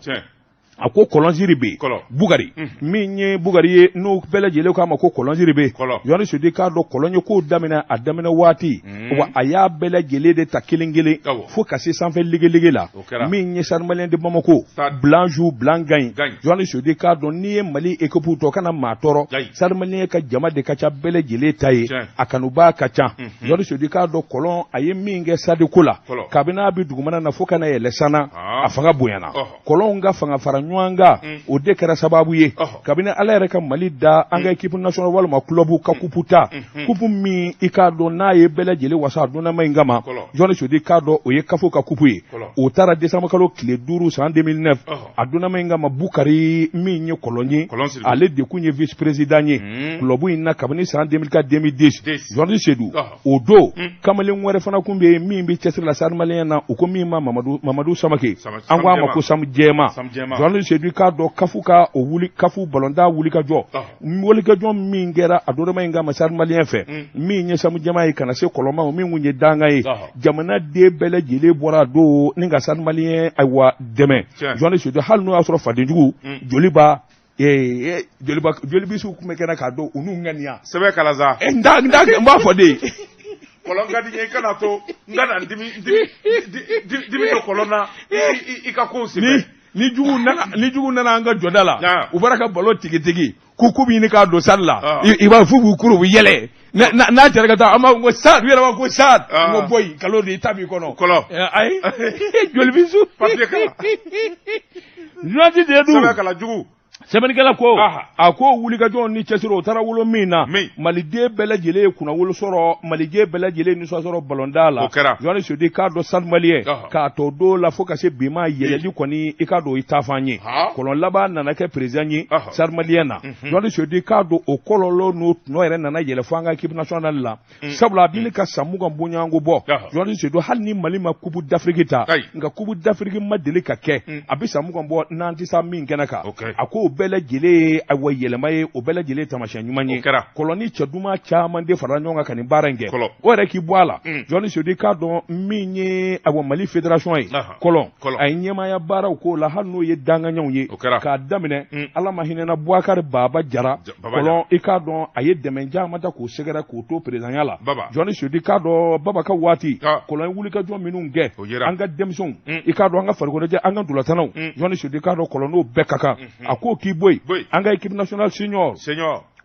A ko Kɔlɔn Sidibe Bukari, min ye Bukari ye, n'o bɛɛ lajɛlen k'a ma ko Kɔlɔn Sidibe. Georges Sedu k'a dɔn Kɔlɔn ye kow daminɛ, a daminɛ waati wa a y'a bɛɛ lajɛlen de ta kelen kelen fo ka se sanfɛ legelege la. Min ye Stade Malien de Bamako, blanc joue blanc gagne. Georges Sedu k'a dɔn n'i ye Mali équipe tɔ kana maa tɔɔrɔ, Stade Malien ka jama de ka ca bɛɛ lajɛlen ta ye, a kanubaa ka ca. Georges Sedu k'a dɔn Kɔlɔn a ye min kɛ stade ko la, kabini a bɛ dugumana na fo ka na yɛlɛ sanna, a fanga bonyana. Kɔlɔnw ka fanga fara ɲɔgɔn kan, o de kɛra sababu ye kabini Ala yɛrɛ ka Mali da, an ka équipe nationale walima club ka kupu ta, kupu min i k'a dɔn n'a ye bɛɛ lajɛlen wasa a donnama in kama. Georges Sedu k'a dɔn o ye CAF ka kupu ye, o taara décembre kalo tile 5 san 2009. A donnama in kama, Bukari min ye Kɔlɔn ye, ale de kun ye vice président ye club in na kabini san 2004 2010. Georges Sedu, o don kamalen wɛrɛ fana kun bɛ yen min bɛ cɛsiri la Stade Malien na, u ko min ma Mamadu Samake, an ko a ma ko Samu Jɛma. Georges Sedu k'a dɔn CAF ka o wuli, CAF balontan wulikajɔ, wulikajɔ min kɛra a donnama in kama Stade Malien fɛ, min ye Samu Jɛma ye ka na se Kɔlɔn ma, min kun ye dankan ye, jamanaden bɛɛ lajɛlen bɔra a don ni ka Stade Malien ayiwa dɛmɛ. Georges Sedu, hali n'o y'a sɔrɔ fadenjugu Joliba Joliba jolibisiw tun bɛ kɛnɛ k'a dɔn u n'u ŋaniya. Sɛbɛn kalansa. N t'a n b'a fɔ de. Kɔlɔn ka di n ye, i kana to n ka na dimi dimi dimi don kɔlɔn na i ka kow senfɛ. Ni jugu nana an ka jɔda la, u bɔra ka ballon tigitigi k'u bɛ ɲini k'a don stade la, i b'a f'u b'u kuru, u bɛ yɛlɛ n'a cɛra ka taa, an b'a fɔ ko stade, u yɛrɛ b'a fɔ ko stade, n ko bɔ yen, kalo de i ta b'i kɔnɔ. Kɔlɔn. Ayi, jolibisu. Papier kalan. Journaliste de dun. Sɛbɛn kalan jugu. Sɛbɛnnikɛla ko a ko wulikajɔ ni cɛsiri o taara wolo min na, maliden bɛɛ lajɛlen ye kunnawolo sɔrɔ, maliden bɛɛ lajɛlen nisɔn sɔrɔ balontan la. O kɛra. Journaliste Sedu k'a dɔn Stade Malien k'a tɔ don la fo ka se bi ma, yɛlɛli kɔni i k'a dɔn o ye taafan ye. Kɔlɔn laban nana kɛ président ye Stade Malien na. Journaliste Sedu k'a dɔn o kɔlɔlɔ n'o tɔnɔ yɛrɛ nana yɛlɛ fo an ka équipe nationale la, sabula a bɛ ka san 20 bɔɲɔgɔnko bɔ. Journaliste Sedu, hali ni Mali ma coupe d'Afrique ta, nka coupe d'Afrique ma deli ka kɛ a bɛ san 20 bɔ n'an tɛ sa min kɛnɛ kan. A ko o bɛɛ lajɛlen ye ayiwa yɛlɛma ye, o bɛɛ lajɛlen ye taamasiyɛn ɲuman ye. Kɔlɔn ni cɛ duman caman de farala ɲɔgɔn kan ka nin baara in kɛ, o yɛrɛ k'i bɔ a la. Journaliste Sedu k'a dɔn min ye ayiwa Mali fédération ye, Kɔlɔn a ye ɲɛmaaya baaraw k'o la, hali n'o ye danganyaw ye, k'a daminɛ Ala ma hinɛna Bubakari Baba Jara. Kɔlɔn i k'a dɔn a ye dɛmɛ caman ta k'o sɛgɛrɛ k'o to perezidanya la. Journaliste Sedu k'a dɔn Baba ka waati, Kɔlɔn ye wulikajɔ minnu kɛ an ka denmisɛnw, i k'a dɔn an ka farikoloɲɛnajɛ, an ka ntolatannaw, Journaliste Sedu k'a dɔn Kɔlɔn n'o bɛɛ ka kan. A ko k'i bɔ yen, an ka équipe nationale senior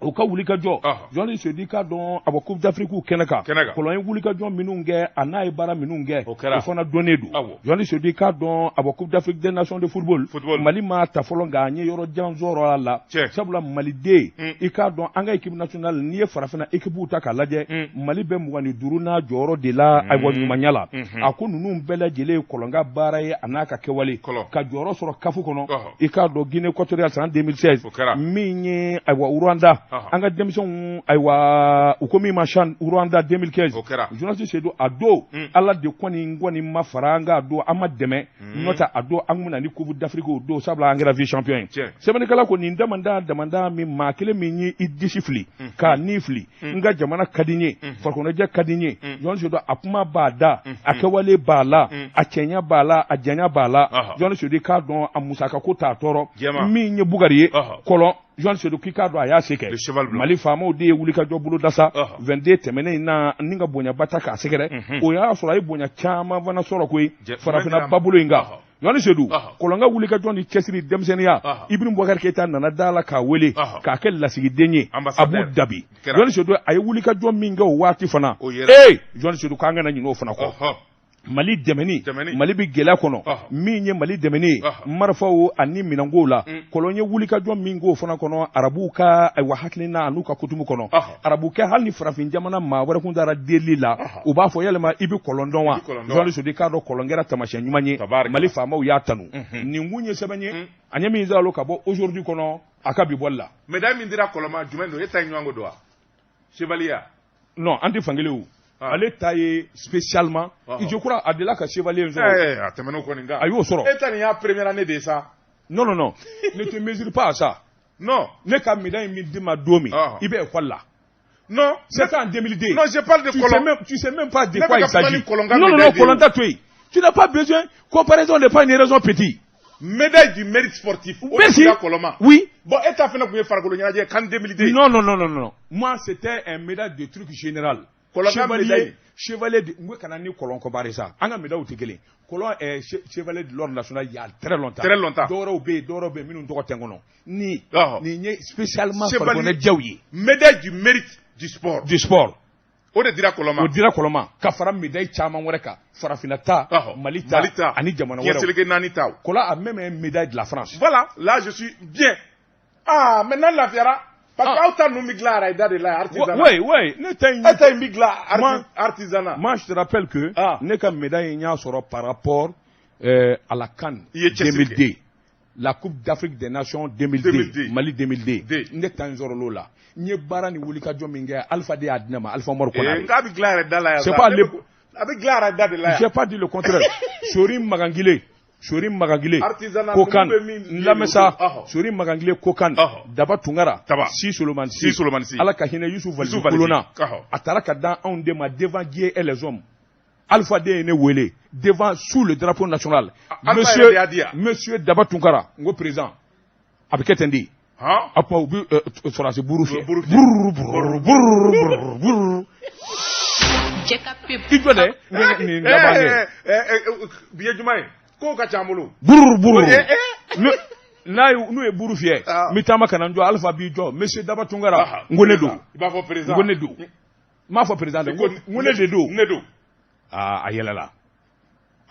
U ka wulikajɔ, Journaliste Seydou, i k'a dɔn a bɔ Coupe d'Afrique kɛnɛ kan, Kɔlɔn ye wulikajɔ minnu kɛ, a n'a ye baara minnu kɛ, o fana dɔnnen don. Journaliste Seydou, i k'a dɔn a bɔ Coupe d'Afrique des Nations de football, Mali m'a ta fɔlɔ, nka an ye yɔrɔ jan sɔrɔ a la, sabula maliden, i k'a dɔn an ka équipe nationale, n'i ye farafinna équipe ta k'a lajɛ, Mali bɛ 25nan jɔyɔrɔ de la, ayiwa, ɲumanya la. A ko ninnu bɛɛ lajɛlen ye Kɔlɔn ka baara ye, a n'a ka kɛwale ka jɔyɔrɔ sɔrɔ CAF kɔnɔ. I k'a dɔn Guinée équatoriale san 2016, min ye ayiwa Rwanda, an ka denmisɛnw, ayiwa, u ko min ma CHAN Rwanda 2015, Journaliste Seydou, a don Ala de kɔni ma fara an kan, a don an ma dɛmɛ, n'o tɛ a don an kun na ni Coupe d'Afrique o don, sabula an kɛra vice champion ye. Sɛbɛnnikɛla ko nin damanda damanda min, maa kelen min ye i disi fili k'a ni fili, n ka jamana ka di n ye, farikoloɲɛnajɛ ka di n ye. Journaliste Seydou, a kuma b'a da, a kɛwale b'a la, a cɛɲa b'a la, a janya b'a la. Journaliste Seydou, i k'a dɔn a musaka ko t'a tɔɔrɔ. Min ye Bugari ye Kɔlɔn, Journaliste Seydou, k'i k'a dɔn a y'a se kɛ. Mali faamaw de ye wulikajɔ boloda sa 22 tɛmɛnen in na ni ka bonyaba ta k'a sɛgɛrɛ. O y'a sɔrɔ a ye bonya caman fana sɔrɔ koyi farafinna babolo in kan. Journaliste Seydou, Kɔlɔn ka wulikajɔ ni cɛsiri denmisɛnninya, Ibrahim Boubacar Keïta nana da la k'a wele k'a kɛ lasigiden ye Abu Dhabi. Journaliste Seydou, a ye wulikajɔ min kɛ o waati fana, ee, Journaliste Seydou, k'an kana ɲinɛ o fana kɔ. Mali dɛmɛni, Mali bɛ gɛlɛya kɔnɔ, min ye Mali dɛmɛni ye marifaw ani minɛnkow la, Kɔlɔn ye wulikajɔ min k'o fana kɔnɔ, arabuw ka ayiwa hakilina an'u ka kutumu kɔnɔ, arabukɛ hali ni farafin jamana maa wɛrɛ kun taara delili la, u b'a fɔ yalima i bɛ Kɔlɔn dɔn wa? Journaliste Seydou, k'a dɔn Kɔlɔn kɛra taamasiyɛn ɲuman ye, Mali faamaw y'a tanu. Nin kun ye sɛbɛn ye an ye min sɔrɔ ka bɔ Aujourd'hui kɔnɔ a ka bi bɔli la. Médaille min dira Kɔlɔn ma, jumɛn don? E ta ye ɲɔgɔn ko don wa, chevalier? Non, an tɛ fankelen o. Ale ta ye spécialement, je crois, a delila ka chevalier sɔrɔ. A tɛmɛn'o kɔni kan. A y'o sɔrɔ. E ta nin y'a première année de ye sa. Non, non, non, ne te mesure pas à ça. Non. Ne ka médaille min di ma don min, i bɛ école la. Non. C'était en 2002. Non, je parle de tu Kɔlɔn. Sais même pas de quoi il s'agit. Non, non, non, Kɔlɔn ta to yen. Tu n'as pas besoin. Comparaison n'est pas une raison, petit. Médaille du mérite sportif. Merci. Oui. Bon, e ta fana tun ye farikolo ɲɛnajɛ CAN 2002. Non, non, non, non, non. Moi, c'était un médaille de truc général. Chevalier, chevalier de, n ko kana ni Kɔlɔn comparé sa. An ka médaille tɛ kelen. Kɔlɔn est chevalier de l'ordre national il y a très longtemps. Très longtemps. Dɔwɛrɛw bɛ yen, dɔwɛrɛw bɛ yen minnu tɔgɔ tɛ n kɔnɔ. Ni nin ye spécialement farikolo ɲɛnajɛw ye. Médaille du mérite du sport. Du sport. O de dira Kɔlɔn ma. O dira Kɔlɔn ma ka fara médaille caman wɛrɛ kan. Farafinna ta, Mali ta, ani jamana wɛrɛw. Diɲɛ seleke naani ta. Kɔlɔn a même une médaille de la France. Voilà, là je suis bien. Ah, maintenant lafiyara. Parce que aw ta ninnu bɛ dilan arayida de la, artisanat. Oui, ne ta in. E ta in bɛ dilan artisanat. Moi, je te rappelle que ne ka médaille in y'a sɔrɔ par rapport à la CAN 2002. La Coupe d'Afrique des Nations 2002, Mali 2002. Ne ta in sɔrɔ l'o la. N ye baara ni wulikajɔ min kɛ, Alpha de y'a di ne ma, Alpha Umaru Konare. K'a bɛ dilan yɛrɛ da la yan. C'est pas le. A bɛ dilan yɛrɛ da de la yan. J'ai pas dit le contraire. Sori Magangile. Sori Magangile Kokan, n lamɛn sa, Sori Magangile Kokan, Daba Tunkara, Si Solomani Si Solomani Si, Ala ka hinɛ Yusuf Valisi Kolonna, a taara ka dan anw de ma devant Dieu et les hommes. Alpha de ye ne wele devant, sous le drapeau national. Monsieur Daba Tunkara, n ko président, a bɛ kɛ ten de. A kuma u bɛ sɔrɔdasi buru fiyɛ. Brrr brrr brrr brrr. I jɔ dɛ, nin laban dɛ. Bi ye juma ye. Kow ka ca an bolo. Brrr brrr. N'a ye n'u ye buru fiyɛ, n bɛ taama ka na n jɔ, Alpha b'i jɔ, monsieur Daba Tunkara, n ko ne don. I b'a fɔ président. N ko ne don. N m'a fɔ président dɛ, n ko ne de don. Ne don. Aa, a yɛlɛla.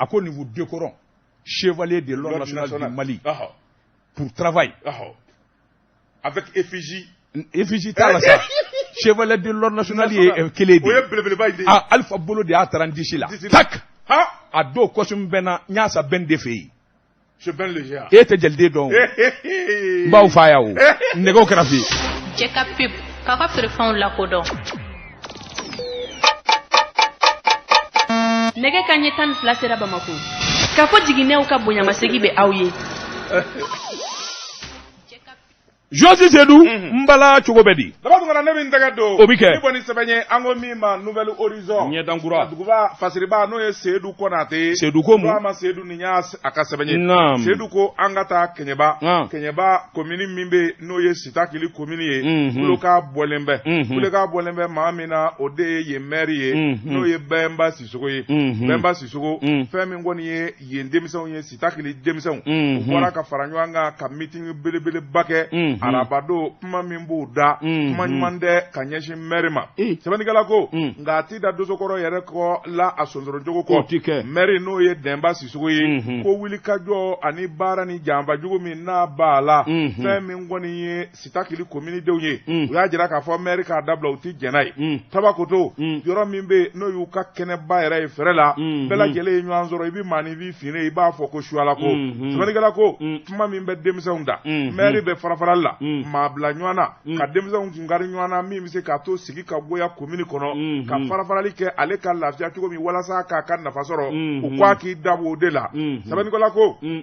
A ko nous vous décorons chevalier de l'ordre national du Mali pour travail. Avec effigie. Effigie t'a la sa. Chevalier de l'ordre national ye kelen de ye. O ye belebeleba in de ye. Ah, Alpha bolo de y'a taara n disi la. Tak. A don costume bɛ n na, n y'a san Ben de fɛ yen. Je Ben le géant. E tɛ jeliden dɔn o. N b'aw fa yan o. Nɛgɛw kɛrɛfɛ. Cɛ ka pub k'aw ka feerefɛnw lakodɔn. Nɛgɛ ka ɲɛ 12 sera Bamako. K'a fɔ jiginɛw ka bonyamasegi bɛ aw ye. Josi Seydou, n bala cogo bɛ di? Daba Tunkara. tuma na ne bɛ n tɛgɛ don. O bɛ kɛ. Ni bɔ ni sɛbɛn ye an ko min ma Nouvel Horizon. Ɲɛdankura. Duguba fasiriba n'o ye Seyidu Konate ye. Seyidu ko mun? Ko a ma Seyidu nin y'a a ka sɛbɛn ye. Naam. Seyidu ko an ka taa Kɛɲɛba. An. Kɛɲɛba komini min bɛ yen n'o ye Sitakili komini ye. Unhun. Kulekan bɔlen bɛ. Unhun. Kulekan bɔlen bɛ maa min na o de ye yen mɛri ye. Unhun. N'o ye Bɛnba Sisogo ye. Unhun. Bɛnba Sisogo. Un. Fɛn min kɔni ye yen denmisɛnw ye Sitakili denmisɛnw. Unhun. U bɔra ka fara ɲɔgɔn kan ka meeting belebeleba kɛ. Unhun. Arabadon kuma min b'u da. Unhun. Kuma ɲuman tɛ ka ɲɛsin mɛri ma. Eh. Sɛbɛnnikɛla ko. Un. Nka a ti da dosokɔrɔ yɛrɛ kɔ la a sonsorojogo kɔ. O ti kɛ. Mɛri n'o ye Dɛnba Sisogo ye. Unhun. Ko wulikajɔ ani baara ni janfajugu min n'a b'a la. Unhun. Fɛn min kɔni ye Sitakili kominidenw ye. Un. U y'a jira k'a fɔ mɛri k'a dabila u ti jɛn n'a ye. Un. Tabakoto. Un. Yɔrɔ min bɛ yen n'o y'u ka kɛnɛba yɛrɛ ye fɛrɛ la. Unhun. Bɛɛ lajɛlen ye ɲɔgɔn sɔrɔ i bɛ maaninfin finnen i b'a fɔ ko suala ko. Unhun. Sɛbɛnnikɛla ko. Un. Kuma min bɛ denmisɛnw da. Unhun. Mɛri bɛ farafarali la. Un. Maa bila ɲɔgɔn na. Un. Ka denmisɛnw kunkari ɲɔgɔn na min bɛ se k'a to sigi ka goya komini kɔnɔ. Unhun. Ka farafarali kɛ ale ka lafiya cogo min walasa k'a ka nafa sɔrɔ. Unhun. U ko a k'i dabɔ o de la. Unhun. Sɛbɛnnikɛla ko. Un.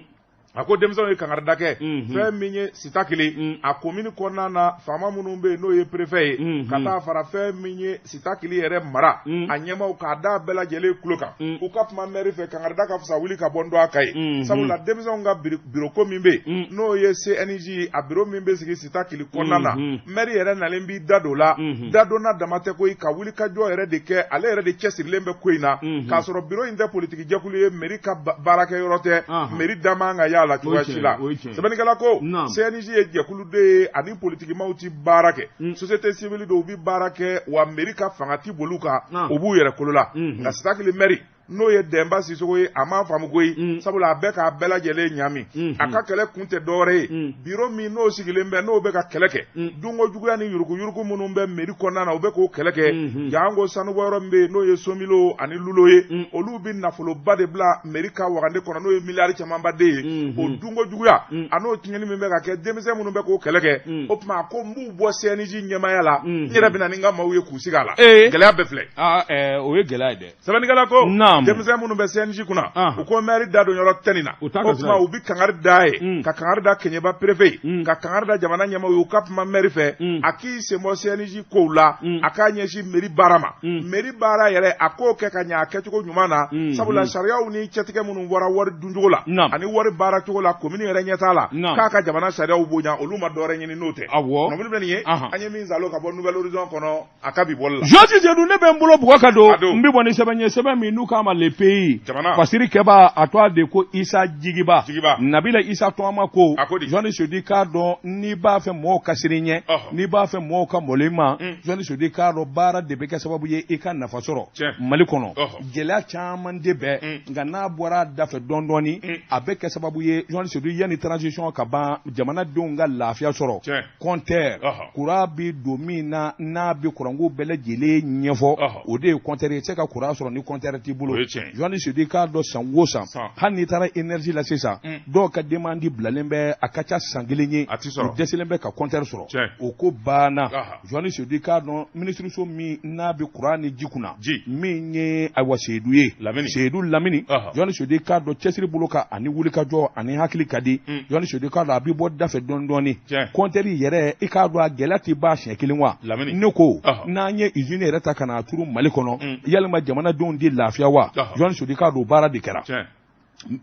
A ko denmisɛnw ye kangarida kɛ Unhun. fɛn min ye Sitakili Un. a komini kɔnɔna na faama minnu bɛ yen n'o ye préfet ye Unhun. ka taa fara fɛn min ye Sitakili yɛrɛ mara Un. a ɲɛmaaw k'a da bɛɛ lajɛlen tulo kan Un. u ka kuma mɛri fɛ kangarida ka fisa wuli ka bɔ n dɔn a ka ye Unhun. sabula denmisɛnw ka biro ko min bɛ yen Un. n'o ye CNJ ye a biro min bɛ sigi Sitakili kɔnɔna na Unhun. mɛri yɛrɛ nalen b'i da don o la Unhun. dadonna dama tɛ koyi ka wuli ka jɔ yɛrɛ de kɛ ale yɛrɛ de cɛsirilen bɛ ko in na Unhun. k'a sɔrɔ biro in tɛ politiki jɛkulu ye mɛri ka baarakɛyɔrɔ tɛ Anhan. mɛri da man ka y'a la cogoya O ye si tiɲɛ la ye, o ye tiɲɛ ye. sɛbɛnnikɛla ko Naam. CNJ ye jɛkulu de ye ani politikimaw ti baara kɛ Mm. société civile dɔw bi baara kɛ wa mairie ka fanga ti boli u kan Ah. u b'u yɛrɛ kolo la Mhm. nka Sitakili mɛri n'o ye Dɛnba Sisogo ye a m'a faamu koyi Mm. sabula a bɛ k'a bɛɛ lajɛlen ɲami Mhm. a ka kɛlɛ kun tɛ dɔwɛrɛ ye Mm. biro min n'o sigilen bɛ n'o bɛ ka kɛlɛ kɛ Mm. dunko juguya ni yuruguyurugu minnu bɛ mairie kɔnɔna na u bɛ k'o kɛlɛ kɛ Mhm. janko sanubɔyɔrɔ min bɛ yen n'o ye Somilo ani Lulo ye Mm. olu bɛ nafoloba de bila mairie ka wagande kɔnɔ n'o ye miliyari camanba de ye Mhm. o dunko juguya Mm. a n'o tiɲɛni min bɛ ka kɛ denmisɛn minnu bɛ k'o kɛlɛ kɛ Mm. o tuma a ko n b'u bɔ CNJ ɲɛmaaya la Mhm. n yɛrɛ bɛ na ni n ka maaw ye k'u sigi a la Ee. gɛlɛya bɛɛ filɛ Aa ɛɛ o ye gɛlɛya ye dɛ. sɛbɛnnikɛla ko Naamu. denmisɛn minnu bɛ CNJ kunna Ah. u ko mɛri da don yɔrɔ tɛ nin na U t'a o ka tuma sira ye. u bɛ kangari da ye Mm. ka kangari da Kɛɲɛba préfet ye Mm. ka kangari da jamana ɲɛmaaw ye u ka kuma mɛri fɛ Mm. a k'i sen bɔ CNJ kow la Mm. a k'a ɲɛsin mairie baara ma Mm. mairie baara yɛrɛ a k'o kɛ ka ɲɛ a kɛcogo ɲuman na Mm. sabula Mm. sariyaw ni cɛtigɛ minnu bɔra wari duncogo la Naam. ani wari baara cogo la komini yɛrɛ ɲɛ t'a la Naam. k'a ka jamana sariyaw bonya olu ma dɔwɛrɛ ɲini n'o tɛ Awɔ. kunnafoni filɛ nin ye Ahan. an ye min zalo ka bɔ Nouvel Horizon kɔnɔ a ka bi bɔli la Josi Sedu ne bɛ n bolo bugɔ ka don A don. n bɛ bɔ ni sɛbɛn ye sɛbɛn min n'u k'a ma Le Pays Jamana. fasiri kɛbaa a tɔgɔ de ko Isa Jigiba Jigiba. Nabila Isa Tɔgɔma ko A ko di? Jɔnni Sedu k'a dɔn n'i b'a fɛ mɔgɔw ka siran i ɲɛ Ɔhɔ. n'i b'a fɛ mɔgɔw ka malo i ma Mm. Jɔnni Sedu k'a dɔn baara de bɛ kɛ sababu ye i ka nafa sɔrɔ Tiɲɛ. Mali kɔnɔ Ɔhɔ. gɛlɛya caman de bɛ Mm. nka n'a bɔra a da fɛ dɔɔni dɔɔni Mm. a bɛ kɛ sababu ye Jɔnni Sedu yanni transition ka ban jamanadenw ka lafiya sɔrɔ Tiɲɛ. compteur Ɔhɔ. kuran bɛ don min na n'a bɛ kuranko bɛɛ lajɛlen ɲɛfɔ Ɔhɔ. o de ye compteur ye i tɛ se ka kuran sɔrɔ ni compteur t'i bolo O ye tiɲɛ ye. Jɔnni Sedu k'a dɔn san o san San. hali n'i taara énergie la sisan Mm. dɔw ka demande bilalen bɛ a ka ca san kelen ye A ti sɔrɔ. u dɛsɛlen bɛ ka compteur sɔrɔ Tiɲɛ. o ko banna Aha. Jɔnni Sedu k'a dɔn minisiriso min n'a bɛ kuran ni ji kunna Ji. min ye ayiwa Seyidu ye Lamini. Seyidu Lamini Aha. Jɔnni Sedu k'a dɔn cɛsiri bolo kan ani wulikajɔ ani hakili ka di Mm. Jɔnni Sedu k'a dɔn a bɛ bɔ da fɛ dɔɔni dɔɔni Tiɲɛ. compteur yɛrɛ i k'a dɔn a gɛlɛya tɛ ban siɲɛ kelen wa Lamini. ne ko Ɔhɔ. n'an ye usine yɛrɛ ta ka n'a turu Mali kɔnɔ Mm. yalima jamanadenw tɛ lafiya wa Ɔhɔ. Jɔnni Sedu k'a dɔn o baara de kɛra Tiɲɛ.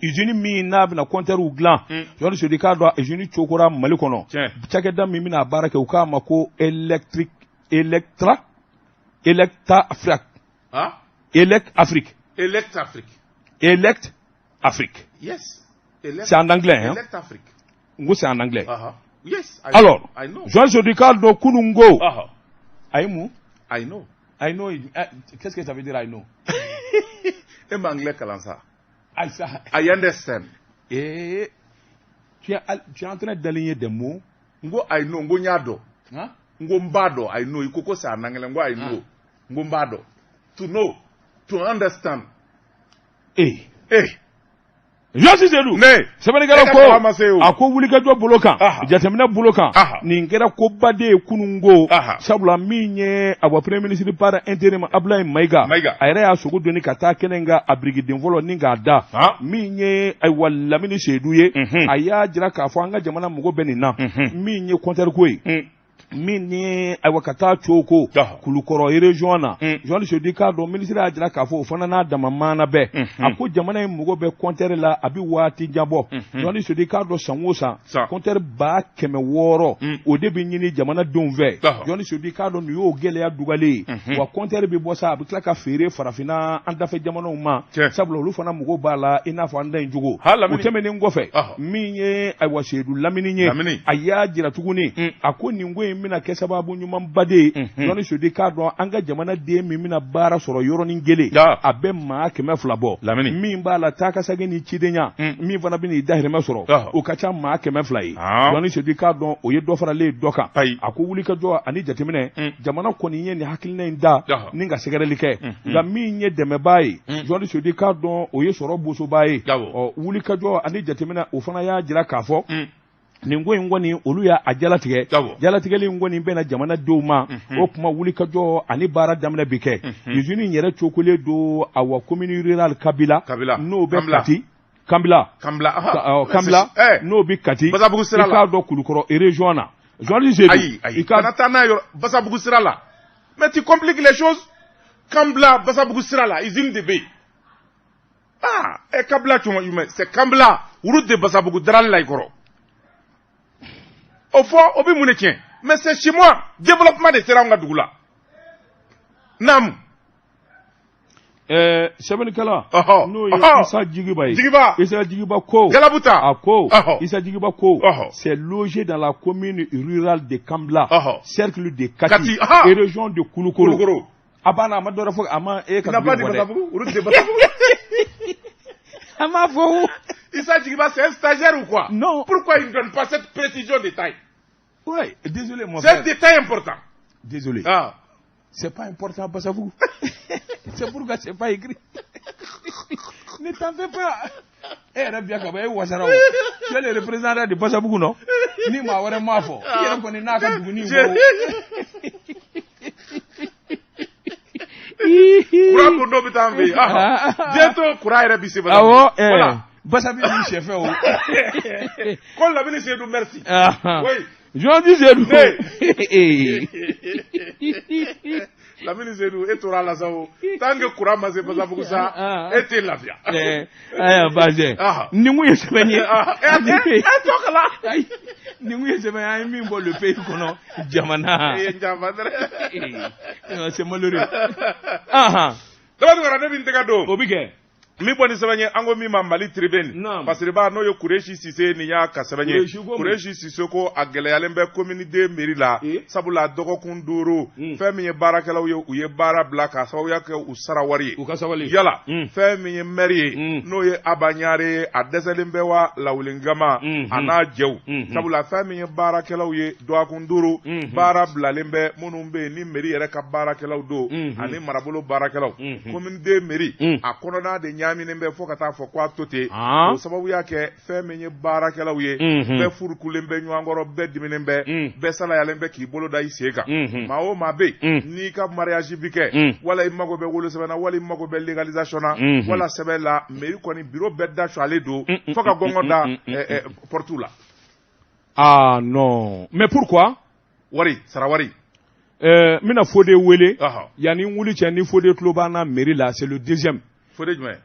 usine min n'a bɛna compteurw dilan Mm. Jɔnni Sedu k'a dɔn usine cokora Mali kɔnɔ Tiɲɛ. cakɛda min bɛna a baara kɛ u k'a ma ko électrique Electra Electa Afrique Ah? Elect Afrique Elect Afrique. Elect Afrique Yes. Elect, c'est en anglais hein Elect Afrique. n ko c'est en anglais Uh-huh. Yes. I alors I know. Jɔnni Sedu k'a dɔn kunun ko Uh-huh. a ye mun I know. I know it. Qu'est-ce que ça veut dire I know E ma anglais kalan sa. Ayi sa I understand. eh tu es en train d'aligner des mots N ko I know, n ko n y'a dɔn. hein N ko n b'a dɔn. I know. I ko ko c'est en anglais. N ko I know. N ko n b'a dɔn. To know. To understand. eh Eh. Jɔnni Sedu Ne. sɛbɛnnikɛla E ka kalan ma se o. ko a ko wulikajɔ bolo kan Aha. jateminɛ bolo kan Aha. nin kɛra koba de ye kununko Aha. sabula min ye awa premier ministre par intérim Ablaye Mayiga Mayiga. a yɛrɛ y'a sogo doni ka taa kɛnɛ kan a birikiden fɔlɔ ni k'a da Han. min ye ayiwa Lamini Seyidu ye Mhm. a y'a jira k'a fɔ an ka jamana mago bɛ nin na Mhm. min ye compteur ko ye Mm. Min ni ayiwa ka taa Coko Kulukɔrɔ région na, Journaliste Seydou, i k'a dɔn minisiri y'a jira k'a fɔ o fana n'a dama maana bɛɛ. A ko jamana in mago bɛ compteur la, a bɛ waati jan bɔ. Journaliste Seydou, i k'a dɔn san o san, compteur 600,000, o de bɛ ɲini jamanadenw fɛ. Journaliste Seydou, i k'a dɔn nin y'o gɛlɛya dugalen ye. Wa compteur bɛ bɔ sa, a bɛ tila ka feere farafinna an dafɛ jamanaw ma, sabula olu fana mago b'a la i n'a fɔ an da in cogo. O tɛmɛnen kɔfɛ, min ye ayiwa Seyidu Lamini ye, a y'a jira tuguni, a ko nin ko in bɛna kɛ sababu ɲumanba de ye. Journaliste Seydou, i k'a dɔn an ka jamanaden min bɛna baara sɔrɔ yɔrɔnin kelen, a bɛ maa 200 bɔ. Min b'a la taa ka segin ni cidenya, min fana bɛna i dahirimɛ sɔrɔ, o ka ca maa 200 ye. Journaliste Seydou, i k'a dɔn o ye dɔ faralen ye dɔ kan. A ko wulikajɔ ani jateminɛ, jamana kɔni ye nin hakilina in da ni ka sɛgɛrɛli kɛ, nka min ye dɛmɛbaa ye, Journaliste Seydou, i k'a dɔn o ye sɔrɔ bosoba ye. Ɔ wulikajɔ ani jateminɛ, o fana y'a jira k'a fɔ nin ko in kɔni, olu y'a jalatigɛ. Jalatigɛli in kɔni bɛna jamanadenw ma. O tuma wulikajɔ ani baara daminɛ bi kɛ. Usine in yɛrɛ cokolen don awa commune rurale Kabila, n'o bɛ Kati, Kanbila, Kanbila, n'o bɛ Kati, i k'a dɔn Kulukɔrɔ région na. Journaliste Seydou, ayi ayi, kana taa n'a yɔrɔ Basabugu sira la. Mais tu compliques les choses. Kanbila, Basabugu sira la, usine de bɛ yen. Ah, eh, Kabila cogo jumɛn? C'est Kanbila, route de Basabugu darali la i kɔrɔ. O fɔ, o bɛ mun de tiɲɛ? Mais c'est chez moi, développement de sera anw ka dugu la. Naamu. Sɛbɛnnikɛla n'o ye Isa Jigiba ye, Jigiba. Isa Jigiba ko Galabuta. A ko Isa Jigiba ko c'est logé dans la commune rurale de Kambila, cercle de Kati, et région de Kulukoro. Kulukoro. A banna, a ma dɔ wɛrɛ fɔ, a ma e ka dugu bɔ dɛ. Route de Basabugu. A m'a fɔ o. Issa Jigiba, c'est un stagiaire ou quoi? Non. Pourquoi il ne donne pas cette précision de détail? Ouais, désolé mon C'est un frère. détail important. Désolé. Ah. C'est pas important, Basabugu. C'est pourquoi c'est pas écrit. Ne t'en fais pas. E yɛrɛ bi ka bɔ e wasara o. Tu es le représentant de Basabugu, non? Ni maa wɛrɛ m'a fɔ. I yɛrɛ kɔni n'a ka duguni bɔ. Kura ko dɔ bɛ taa an fɛ yen. Bientôt kura yɛrɛ bɛ se Basabugu. Awɔ. Voilà. Basabi ni sɛfɛ o. Ko Lamini Seydou, merci. Oui. Journaliste Seydou. Lamini Seydou, e tora a la sa o. Tant que courant ma se Basabugu sa, e tɛ lafiya. Ayiwa Bazɛ. Nin kun ye sɛbɛn ye. E tɔ kala. Ayi, nin kun ye sɛbɛn ye an ye min bɔ Le Pays kɔnɔ, jamana. E ye n janfa dɛrɛ. C'est malheureux. Daba Tunkara, ne bɛ n tɛgɛ don. O bɛ kɛ. Min bɔ ni sɛbɛn ye, an ko min ma Mali Tribune. Fasiriba n'o ye Kuresi Sise, nin y'a ka sɛbɛn ye. Kuresi Sise ko a gɛlɛyalen bɛ commune deux mairie la, sabula dɔgɔkun 5, fɛn min ye baarakɛlaw ye, u ye baara bila k'a sababuya kɛ u sara wari ye. U ka sabali. Yala fɛn min ye maire ye, n'o ye Aba Ɲare ye, a dɛsɛlen bɛ wa Lawulengama a n'a jɛw, sabula fɛn min ye baarakɛlaw ye, dɔgɔkun 5 baara bilalen bɛ, minnu bɛ yen ni mairie yɛrɛ ka baarakɛlaw don ani marabolo baarakɛlaw. Commune deux mairie a kɔnɔna de ɲaaminen bɛ fo ka taa fɔ k'a to ten. O sababuya kɛ fɛn min ye baarakɛlaw ye, bɛɛ furukulen bɛ ɲɔgɔn kɔrɔ, bɛɛ diminen bɛ, bɛɛ salayalen bɛ k'i bolo da i sen kan. Maa o maa bɛ yen n'i ka mariage bi kɛ, wala i mago bɛ wolosɛbɛn na, wala i mago bɛ légalisation na, wala sɛbɛn la, mairie kɔni bureau bɛɛ da sualen don fo ka gɔngɔn da porte la. Ah non, mais pourquoi? Wari sara wari. N bɛna Fode wele yanni n wuli cɛ, ni Fode tulo b'an na mairie la, c'est le deuxième. Fode jumɛn?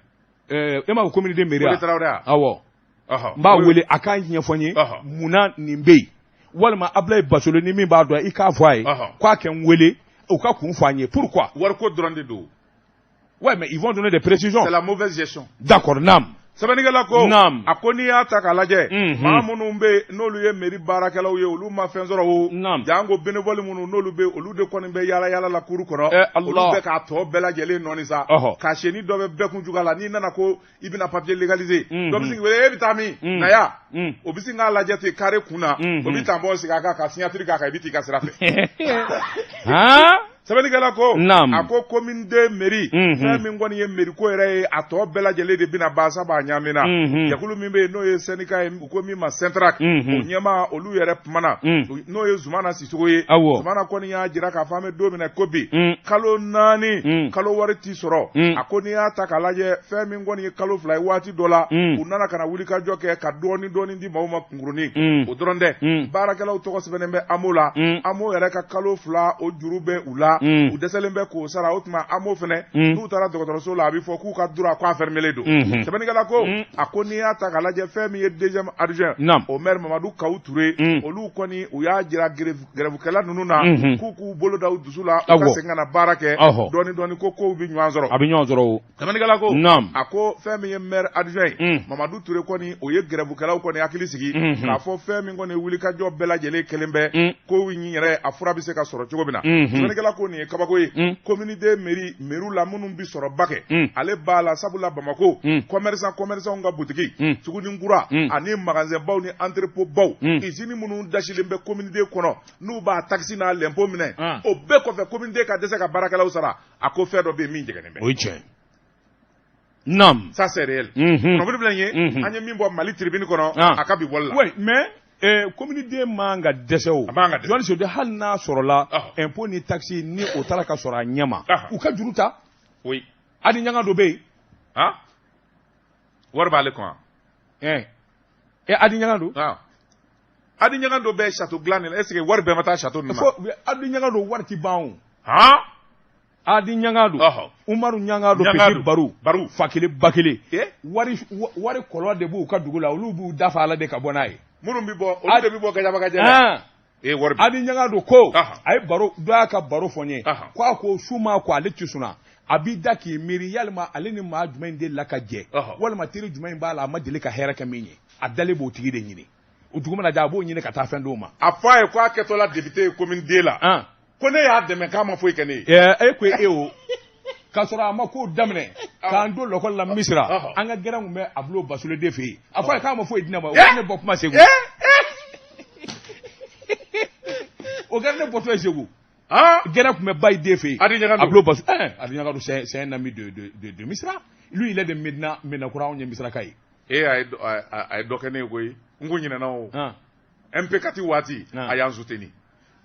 E m'a fɔ commune deux mairie. Fode Tarawele wa? Awɔ. N b'a wele a k'a ɲɛfɔ n ye munna nin bɛ yen, walima Abulaye Basolo, ni min b'a dɔn, i k'a fɔ a ye k'a kɛ n wele, u ka kun fɔ an ye pourquoi. Wariko dɔrɔn de don. Ouais, mais ils vont donner des précisions. C'est la mauvaise gestion. D'accord, naam. Sɛbɛnnikɛla ko, naam, a ko n'i y'a ta k'a lajɛ, maa minnu bɛ yen n'olu ye mairie baarakɛlaw ye, olu ma fɛn sɔrɔ o. Naam. Janko bénévole minnu n'olu bɛ, olu de kɔni bɛ yaala yaala la kuru kɔnɔ. Allah. Olu bɛ k'a tɔ bɛɛ lajɛlen nɔɔni sa. Ka ni dɔ bɛ bɛɛ kun juguya la, n'i nana ko i bɛna papier légaliser, dɔ bɛ sin k'i wele, e bɛ taa min? Na yan. O bɛ sin k'a lajɛ ten carré kun na. O bɛ tampon sigi a kan ka signature k'a kan, i bɛ t'i ka sira fɛ. Han? Sɛbɛnnikɛla ko a ko commune deux mairie fɛn min kɔni ye mairie ko yɛrɛ ye a tɔ bɛɛ lajɛlen de bɛna ban sabu a ɲaamina jɛkulu min bɛ yen n'o ye syndicat ye u ko min ma SYNTRAC o ɲɛmaa olu yɛrɛ kumana n'o ye Zumana Sisogo ye Zumana kɔni y'a jira k'a fɔ an bɛ don min na ko bi kalo 4 kalo wari ti sɔrɔ a ko n'i y'a ta k'a lajɛ fɛn min kɔni ye kalo 2 ye waati dɔ la u nana ka na wulikajɔ kɛ ka dɔɔni dɔɔni di maaw ma kunkurunin o dɔrɔn tɛ baarakɛlaw tɔgɔ sɛbɛnnen bɛ AMO la AMO yɛrɛ ka kalo 2 o juru bɛ u la u dɛsɛlen bɛ k'o sara o tuma AMO fana n'u taara dɔgɔtɔrɔso la a bɛ fɔ k'u ka droit k'a fermelen don sɛbɛnnikɛla ko a ko n'i y'a ta k'a lajɛ fɛn min ye deuxième adjoint au maire Mamadu Kawu Ture olu kɔni u y'a jira grèvekɛla ninnu na k'u k'u bolo da u dusu la u ka segin ka na baara kɛ dɔɔni dɔɔni ko kow bɛ ɲɔgɔn sɔrɔ a bɛ ɲɔgɔn sɔrɔ o Sɛbɛnnikɛla ko a ko fɛn min ye maire adjoint ye Mamadu Ture kɔni o ye grèvekɛlaw kɔni hakili sigi k'a fɔ fɛn min kɔni wulikajɔ bɛɛ lajɛlen kelen bɛ ko in yɛrɛ a fura bɛ se ka sɔrɔ cogo min na sɛbɛnnikɛla ko nin ye kabako ye commune deux mairie mairie la minnu bɛ sɔrɔba kɛ ale b'a la sabula Bamakɔ commerçant ka butigi suguninkura ani magasin baw ni entrepôt baw usine minnu dasilen bɛ commune deux kɔnɔ n'u b'a taxe n'a l'impôt minɛ o bɛɛ kɔfɛ commune deux ka dɛsɛ ka baarakɛlaw sara a ko fɛn dɔ bɛ yen min jɛngɛnen bɛ o ye tiɲɛ naam ça c'est réel kunnafoni filɛ nin ye an ye min bɔ Mali tribune kɔnɔ a ka bi bɔli la oui mais commune deux man ka dɛsɛ o a man ka dɛsɛ jɔnni Seydou hali n'a sɔrɔla impôt ni taxe ni o taara ka sɔrɔ a ɲɛ ma u ka juru ta oui hali ɲaga dɔ bɛ yen han wari b'ale kun wa Adi ɲaga don Adi ɲaga dɔ bɛ château dilan de la est ce que wari bɛɛ ma taa château ninnu na Adi ɲaga don wari ti ban o han Adi ɲaga don Umaru ɲaga don Petit Baru Baru fa kelen ba kelen wari wari kɔlɔn de b'u ka dugu la olu b'u dafa ala de ka bɔ n'a ye minnu bɛ bɔ olu de bɛ bɔ Gajabagajɛ la wari Adi ɲaga don ko a ye baro dɔ y'a ka baro fɔ n ye ko a ko su ma ko ale ti sunɔgɔ a b'i da k'i miiri yalima ale ni maa jumɛn delila ka jɛ walima teri jumɛn b'a la a ma deli ka hɛrɛ kɛ min ye a dalen b'o tigi de ɲini o dugu mana jɛ a b'o ɲini ka taa fɛn d'o ma a fɔ a ye ko a kɛtɔ la député ye commune deux la ko ne y'a dɛmɛ k'a ma foyi kɛ ne ye e ko e o k'a sɔrɔ a ma kow daminɛ k'an to lɔkɔli la Misira an ka gɛrɛn tun bɛ Abulo Basule de fɛ yen a fɔ a ye k'a ma foyi di ne ma o kɛra ne bɔ kuma Segu o kɛra ne bɔtɔ ye Segu gɛrɛn tun bɛ Bayi den fɛ yen Abulo Basule Adi Ɲagado c'est un ami de Misira lui il est de Medina Medina Kura anw ye Misiraka ye e a ye dɔ kɛ ne ye koyi n ko ɲinɛna o MP4 waati a y'an soutenir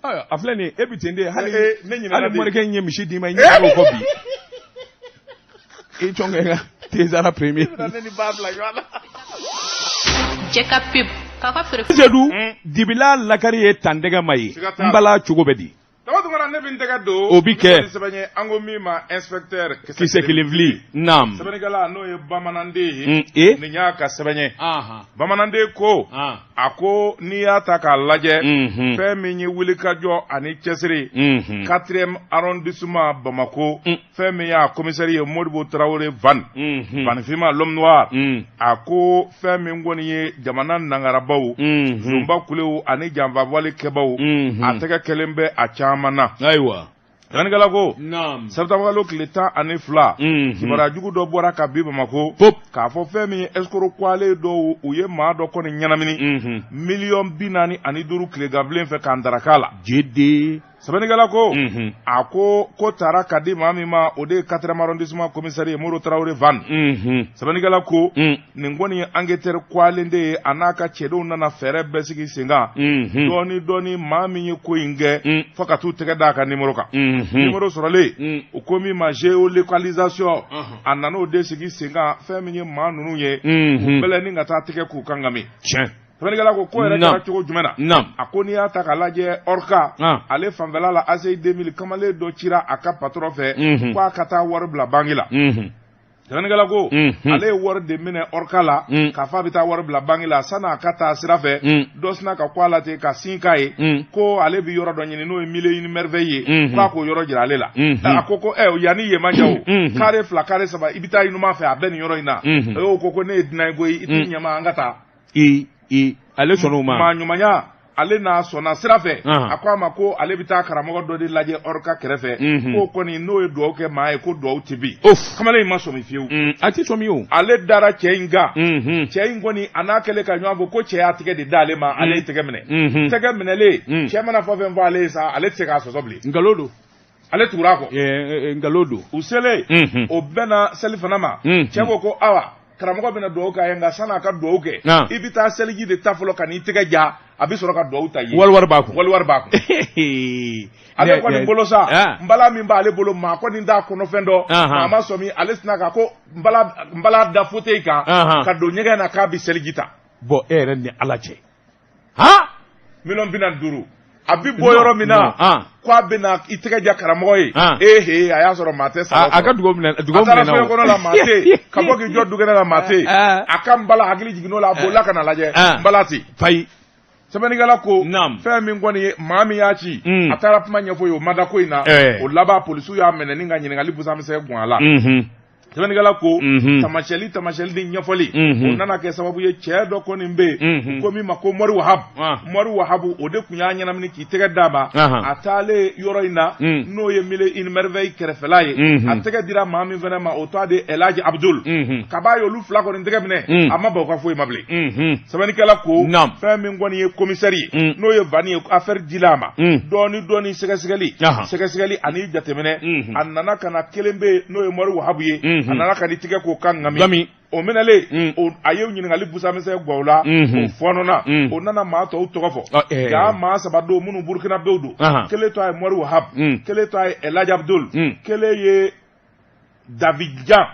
ayiwa a filɛ nin ye e bɛ ten de hali ne ɲinɛna hali morikɛ in ye misi d'i ma i ɲinɛna o kɔ bi i cɔn kɛ n ka Tezara premier ne ni ba bila ɲɔgɔn na Cɛ ka pub k'aw ka feere Sedu dibila lakari ye tandɛgɛ ma ye n bala cogo bɛ di Daba Tunkara ne bɛ n tɛgɛ don o bi kɛ sɛbɛn ye an ko min ma inspecteur kisɛ kelen fili naam sɛbɛnnikɛla n'o ye bamananden ye nin y'a ka sɛbɛn ye bamananden ko a ko n'i y'a ta k'a lajɛ fɛn min ye wulikajɔ ani cɛsiri quatrième arrondissement Bamako fɛn min y'a commissaire ye Modibo Tarawele Van Vanfinma l'homme noir a ko fɛn min kɔni ye jamana nangarabaw zonba kulew ani janfawale kɛbaw a tɛgɛ kɛlen bɛ a caman na ayiwa sɛbɛnnikɛla ko sɛtanburukalo tile 12 kibaruya jugu dɔ bɔra ka bin Bamakɔ k'a fɔ fɛn min ye escroc kwalen dɔw u ye maa dɔ kɔni ɲɛnamini miliyɔn 45 tileganbilen fɛ k'an daraka la jede sɛbɛnnikɛla ko a ko ko taara ka di maa min ma o de ye quatrième arrondissement commissaire ye Modibo Tarawele Van sɛbɛnnikɛla ko nin kɔni ye enquêteur kwalen de ye a n'a ka cɛdenw nana fɛɛrɛ bɛɛ sigi sen kan dɔɔni dɔɔni maa min ye ko in kɛ fo ka t'u tɛgɛ d'a ka numéro kan numéro sɔrɔlen u ko min ma géolocalisation a nan'o de sigi sen kan fɛn min ye maa ninnu ye u bɛlɛnni ka taa tɛgɛ k'u kan kami tiɲɛ sɛbɛnnikɛla ko ko yɛrɛ kɛra cogo jumɛn na a ko n'i y'a ta k'a lajɛ Orca ale fanfɛla la ACI 2000 kamalen dɔ cira a ka patron fɛ k'a ka taa wari bila banque la sɛbɛnnikɛla ko ale ye wari de minɛ Orca la k'a fɔ a bɛ taa wari bila banque la san'a ka taa sira fɛ dɔ sina ka ko a la ten ka sin k'a ye ko ale bɛ yɔrɔ dɔ ɲini n'o ye Mille et une merveilles ye k'a k'o yɔrɔ jira ale la a ko ko yanni yen man jan o carré 2 carré 3 i bɛ taa i numan fɛ a bɛ nin yɔrɔ in na o ko ne ye dunan ye koyi i t'i ɲɛma an ka taa ale sɔnn'o ma maa ɲumanya ale n'a sɔnna sira fɛ a ko a ma ko ale bɛ taa karamɔgɔ dɔ de lajɛ Orca kɛrɛfɛ k'o kɔni n'o ye dugawu kɛ maa ye ko dugawu tɛ bin kamalen in ma sɔmi fiyewu a tɛ sɔmi o ale dara cɛ in kan cɛ in kɔni a n'a kɛlen ka ɲɔgɔn fɔ ko cɛ y'a tɛgɛ de d'ale ma ale ye tɛgɛ minɛ tɛgɛ minɛlen cɛ mana fɛn fɛn fɔ ale ye sa ale tɛ se k'a sɔsɔ bilen nkalon don Ale tugura a kɔ. Nkalon don. U selen, o bɛnna selifana ma. Cɛ ko awa, karamɔgɔ bɛna dugawu k'a ye, nka san'a ka dugawu kɛ, i bɛ taa seliji de ta fɔlɔ ka n'i tɛgɛ ja, a bɛ sɔrɔ ka dugawu ta ye. Wali wari b'a kun. Wali wari b'a kun. Ale kɔni bolo sa, nbala min b'ale bolo, maa kɔni t'a kɔnɔfɛn dɔn, maa ma sɔmi ale sina ka ko nbala da fauteuil kan ka don ɲɛgɛn na k'a bɛ seliji ta. Bon, e yɛrɛ ni Ala cɛ. Han, 75 miliyɔn, a bɛ bɔ yɔrɔ min na k'a bɛna i tɛgɛ ja karamɔgɔ ye, ee, a y'a sɔrɔ maa tɛ sa. A ka dugawu minɛ, dugawu minɛ. A taara foyer kɔnɔ la, maa tɛ yen. Ka bɔ k'i jɔ dukɛnɛ la, maa tɛ yen. A ka nbala, hakili jiginn'o la, a bolila ka na lajɛ, nbala tɛ yen. Fayi. Sɛbɛnnikɛla ko fɛn min kɔni ye maa min y'a ci, a taara kuma ɲɛfɔ ye, o ma da ko in na. O laban, polisiw y'a minɛ ni ka ɲininkali busamisɛn gɔn a la. Sɛbɛnnikɛla ko tamasiyɛli ni ɲɛfɔli, o nana kɛ sababu ye, cɛ dɔ kɔni bɛ yen ko min ma ko Mori Wahabu. Mori Wahabu, o de tun y'a ɲɛnamini k'i tɛgɛ d'a ma. A taalen yɔrɔ in na, n'o ye Mille une merveille kɛrɛfɛla ye, a tɛgɛ dira maa min fana ma, o tɔgɔ de Elaji Abudul. Kab'a ye olu fila kɔni tɛgɛ minɛ, a ma ban u ka foyi ma bilen. Sɛbɛnnikɛla ko fɛn min kɔni ye commissaire ye, n'o ye Vani ye, affaire dila a ma dɔɔni dɔɔni, sɛgɛsɛgɛli ani jateminɛ, a nana ka na kelen bɛ yen, n'o ye Mori Wahabu ye, a nana ka n'i tɛgɛ k'o kan ŋami. O minɛlen, a ye ɲininkali busamisɛn gwaw la, o fɔɔnɔna, o nana maa tɔw tɔgɔ fɔ. Jaa, maa saba don minnu Burukinabew don. Kelen tɔgɔ ye Mori Wahabu, kelen tɔgɔ ye Elaji Abudul, kelen ye David Jan,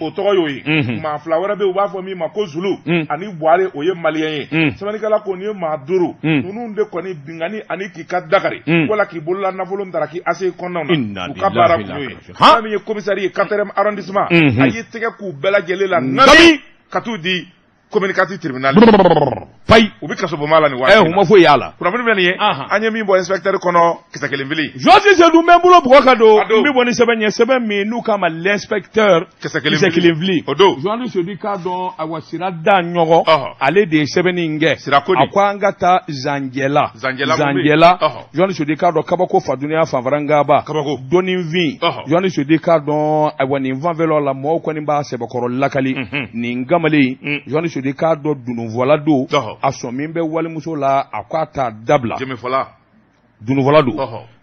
o tɔgɔ y'o ye. Maa fila wɛrɛ bɛ yen, u b'a fɔ min ma ko Zulu ani Buware, o ye maliyɛn ye. Sɛbɛnnikɛla ko nin ye maa duuru ninnu de kɔni binkanni ani k'i ka dakari wala k'i bolola nafolo ndaraki ACI kɔnɔnaw na, u ka baara kun y'o ye. Fɛn min ye commissaire ye 4e arrondissement, a y'i tɛgɛ k'u bɛɛ lajɛlen la ŋami ka t'u di commune 4 tribunal. Payi. U bɛ kasobonba la nin waati. U ma foyi y'a la. Kunnafoni filɛ nin ye, an ye min bɔ inspecteur kɔnɔ, kisɛ kelen fili. Journaliste Seydou, n bɛ n bolo bugɔ ka don, n bɛ bɔ ni sɛbɛn ye, sɛbɛn min n'u k'a ma l'inspecteur. Kisɛ kelen fili. O don. Journaliste Seydou k'a dɔn, ayiwa, Sira da ɲɔgɔn, ale de ye sɛbɛnni in kɛ. Sira ko di? A ko an ka taa Zanjɛla. Zanjɛla. Zanjɛla. Journaliste Seydou k'a dɔn, kabako fadunya fanfarangaba. Kabako. Dɔnninfin. Journaliste Seydou k'a dɔn, ayiwa, nin fanfɛlaw la, mɔgɔw kɔni b'a sɛbɛkɔrɔ lakali. Nin kamalen, Journaliste Seydou k'a dɔn, dununfɔla don, a sɔmin bɛ walimuso la, a k'a t'a dabila. Jɛmɛfɔla. Dununfɔla don.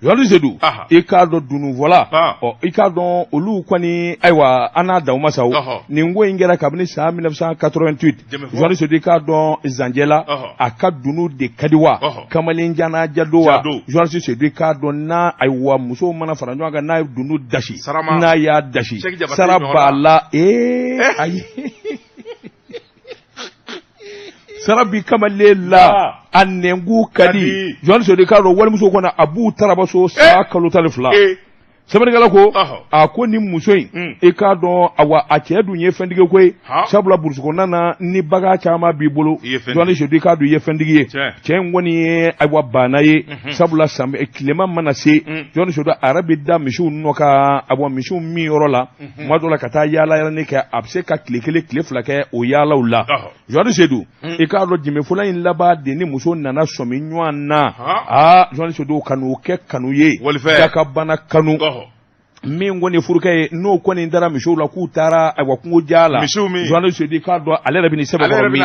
Journaliste Seydou, i k'a dɔn, dununfɔla, ɔ, i k'a dɔn, olu kɔni, ayiwa, an n'a daw ma sa o. Nin ko in kɛra kabini san 1988. Journaliste Seydou k'a dɔn, Zanjɛla, a ka dunun de ka di wa kamalen janaja don wa. Journaliste Seydou k'a dɔn n'a, ayiwa, musow mana fara ɲɔgɔn kan, n'a ye dunun dasi, n'a y'a dasi, sara b'a la. Ee, ayi, sara bi kamalen la, a nɛnkun ka di. Journaliste Seydou k'a dɔn, walimuso kɔnɔ, a b'u tarabaso san kalo 12. Sɛbɛnnikɛla ko a ko ni muso in, i k'a dɔn, awa, a cɛ dun ye fɛntigi ko ye, sabula burusi kɔnɔna na, ni bagan caman b'i bolo, Journaliste Seydou k'a dɔn, i ye fɛntigi ye. Cɛ in kɔni ye, ayiwa, baana ye, sabula tilema mana se, Journaliste Seydou, a yɛrɛ bɛ da misiw nɔ kan, ayiwa, misiw min yɔrɔ la. Tuma dɔ la, ka taa yaala yaalani kɛ, a bɛ se ka tile kelen, tile fila kɛ o yaalaw la. Journaliste Seydou, i k'a dɔn, jɛmɛfɔla in laban de ni muso nana sɔmi ɲɔgɔn na. Aa, Journaliste Seydou, ka n'o kɛ kanu ye, dakabana kanu min kɔni furukɛ ye, n'o kɔni dara misiw la k'u taara, ayiwa, kungo ja la. Journaliste Seydou k'a dɔn, ale yɛrɛ bɛ nin sɛbɛn kɔrɔ min,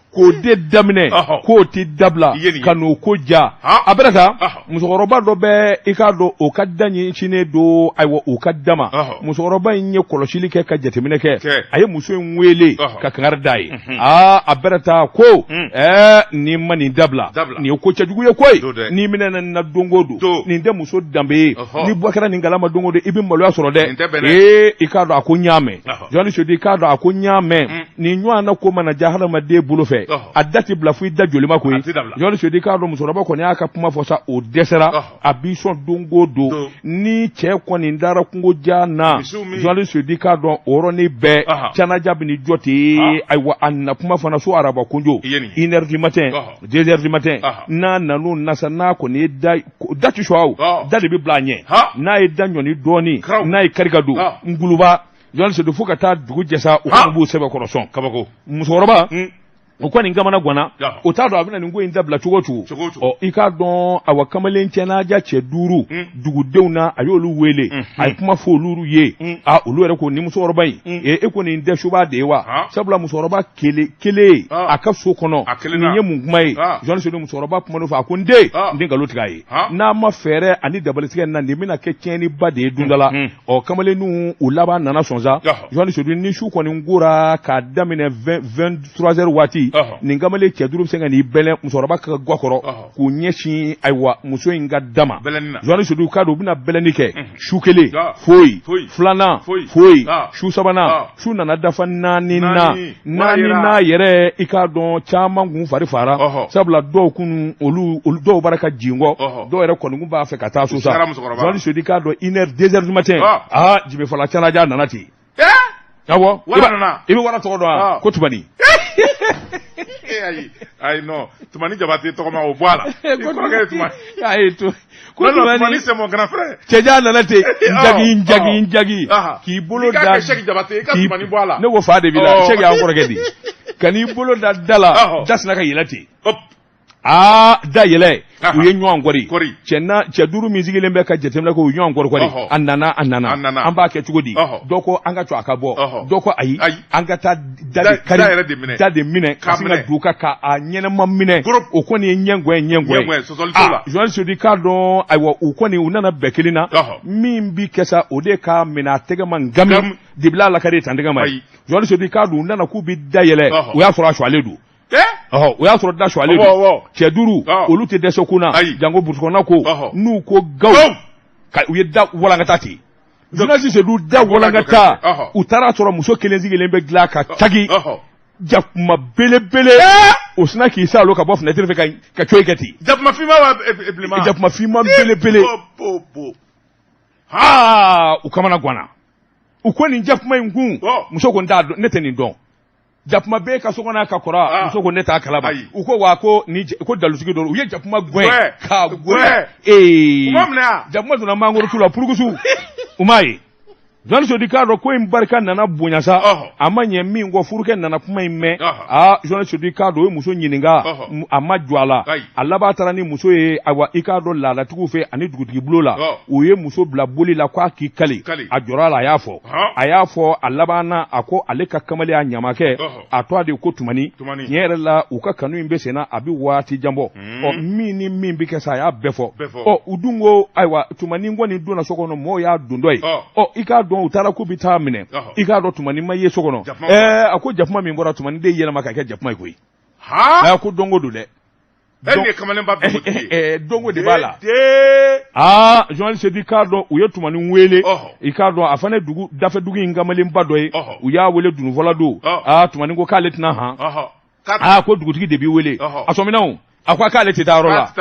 k'o de daminɛ k'o tɛ dabila ka n'o ko ja. A bɛna taa, musokɔrɔba dɔ bɛ, i k'a dɔn, o ka da ɲɛsinnen don, ayiwa, o ka da ma. Musokɔrɔba in ye kɔlɔsili kɛ ka jateminɛ kɛ, a ye muso in wele ka kangari d'a ye. Aa, a bɛna taa ko ɛɛ, n'i ma nin dabila, nin ye ko cɛjugu ye koyi. N'i minɛna nin na don o don, nin tɛ muso danbe ye. N'i bɔ kɛra nin kalama don o don, i bɛ maloya sɔrɔ dɛ. Ee, i k'a dɔn, a ko n y'a mɛn. Journaliste Seydou i k'a dɔn, a ko n y'a mɛn. Nin ɲɔgɔn na ko mana diya hadamaden bolo fɛ, a da tɛ bila fo i da jolima koyi. Journaliste Seydou i k'a dɔn, musokɔrɔba kɔni y'a ka kuma fɔ sa, o dɛsɛra. A b'i sɔn don o don, ni cɛ kɔni dara kungo jan na, Journaliste Seydou i k'a dɔn, o yɔrɔnin bɛɛ canaja bɛ n'i jɔ ten. Ayiwa, a na kuma fana so araba kunjo, 1 heure du matin, 2 heures du matin, n'a nan'o na sa, n'a kɔni ye da da tɛ sɔn, da de bɛ bila a ɲɛ. N'a ye da ɲɔni dɔɔnin, n'a ye kari ka don nguluba, Journaliste Seydou, fo ka taa dugu jɛ sa, u kɔni b'u sɛbɛkɔrɔ sɔn. Kabako. Musokɔrɔba. O kɔni kamana ganna, o t'a dɔn a bɛna nin ko in dabila cogo o cogo. Ɔ, i k'a dɔn, awa, kamalen cɛnaja cɛ duuru dugudenw na, a y'olu wele, a ye kuma fɔ olu ye. A olu yɛrɛ ko, ni musokɔrɔba in, e ko nin tɛ suba de ye wa? Sabula musokɔrɔba kelen kelen a ka so kɔnɔ, nin ye mun kuma ye? Journaliste Seydou, musokɔrɔba kuma fɔ, a ko n den, n den, nkalon tigɛ a ye, n'a ma fɛɛrɛ ani dabalitigɛ na, nin bɛna kɛ tiɲɛniba de ye don dɔ la. Ɔ, kamalenninw u laban nana sɔn sa. Journaliste Seydou, ni su kɔni kora k'a daminɛ 23 heures waati, nin kamalen cɛ duuru bɛ se ka n'i bɛlɛn musokɔrɔba ka ga kɔrɔ k'u ɲɛsin, ayiwa, muso in ka da ma. Journaliste Seydou k'a dɔn u bɛna bɛlɛnni kɛ su kelen, foyi, filanan, foyi, su sabanan, su nana dafa naani na, naani na yɛrɛ, i k'a dɔn caman kun fari fara, sabula dɔw kun olu dɔw bara ka jingɔ, dɔw yɛrɛ kɔni kun b'a fɛ ka taa so sa. Journaliste Seydou k'a dɔn 1 heure, 2 heures du matin, aa, jibefala canaja nana ten. Awɔ, i bɛ wara tɔgɔ dɔn wa? Ko Tumani. Ayi ayi, non, Tumani Jabate tɔgɔ ma o bɔ a la. I kɔrɔkɛ ye Tumani. Ayi, to ko Tumani, c'est mon grand frère. Cɛjan nana ten, n jagi, n jagi, n jagi, k'i bolo da. I k'a kɛ Sɛki Jabate, i ka Tumani bɔ a la. Ne ko fa de b'i la, Sɛki y'an kɔrɔkɛ de ye. Ka n'i bolo da da la, da sinna ka yɛlɛ ten. Aa, da yɛlɛ, u ye ɲɔgɔn kɔri. Cɛ na, cɛ duuru min sigilen bɛ ka jateminɛ kɛ, u ye ɲɔgɔn kɔri kɔri. A nana, a nana, an b'a kɛ cogo di? Dɔ ko an ka to a ka bɔ, dɔ ko ayi, an ka taa da de kari, da de minɛ ka sin ka don ka a ɲɛnama minɛ. O kɔni ye ɲɛngɔye ɲɛngɔye. Aa, journaliste Seydou k'a dɔn, ayiwa, u kɔni u nana bɛn kelen na, min bi kɛ sa, o de k'a minɛ a tɛgɛ ma ngami debila la kari tan tɛgɛ ma. Journaliste Seydou k'a dɔn, u nana k'u bi da yɛlɛ, o y'a sɔrɔ a sualen don. Ɔhɔ, o y'a sɔrɔ da sualen don. Cɛ duuru, olu tɛ dɛsɛ kun na, janko burusikɔnɔna ko n'u ko gaw ka u ye da walankata ten. Journaliste Seydou, da walankata, u taara sɔrɔ muso kelen sigilen bɛ dilan ka cagi, jakuma belebele, o sinna k'i salo ka bɔ fenêtre fɛ ka coyi kɛ ten. Jakuma finman wa bilenman? Jakuma finman belebele. Aa, u kamana ganna, u ko nin jakuma in kun, muso ko n t'a dɔn, ne tɛ nin dɔn. Jakuma b'e ka so kɔnɔ ka kɔrɔ? Muso ko ne t'a kalama. U ko wa ko ni ko dalutigi dɔ, u ye jakuma gɛn k'a gɛn. Ee, jakuma donna mangorotu la purukusu, u m'a ye. Journaliste Seydou k'a dɔn ko in barika nana bonya sa, a ma ɲɛ min kɔ, furukɛ nana kuma in mɛn. Aa, journaliste Seydou k'a dɔn, o ye muso ɲininka, a ma jɔ a la. A laban taara ni muso ye, ayiwa, i k'a dɔn laadatigiw fɛ ani dugutigi bulon la, u ye muso bila boli la k'a k'i kali. A jɔra a la, a y'a fɔ, a y'a fɔ. A laban na, a ko ale ka kamalen y'a ɲamakɛ, a tɔgɔ de ko Tumani. Tiɲɛ yɛrɛ la, u ka kanu in bɛ senna, a bɛ waati jan bɔ. Ɔ, min ni min bɛ kɛ sa, a y'a bɛɛ fɔ. Ɔ, u dun ko, ayiwa, Tumani kɔni donna so kɔnɔ, mɔgɔw y'a dondɔ ye. Ɔ, i k'a dɔn, u taara k'u bɛ taa minɛ, i k'a dɔn Tumani ma ye so kɔnɔ. Ɛɛ, a ko jakuma min bɔra, Tumani de yɛlɛma ka kɛ jakuma ye koyi. A ko dɔnko don dɛ. E ye kamalenba dɔnko de b'a la. Aa, journaliste Seydou k'a dɔn, u ye Tumani wele, i k'a dɔn a fana dugu dafɛ dugu in kamalenba dɔ ye, u y'a wele, dununfɔla don. Aa, Tumani ko k'ale tɛna han. Aa, ko dugutigi de b'i wele. A sɔmina o, a ko k'ale tɛ taa yɔrɔ la.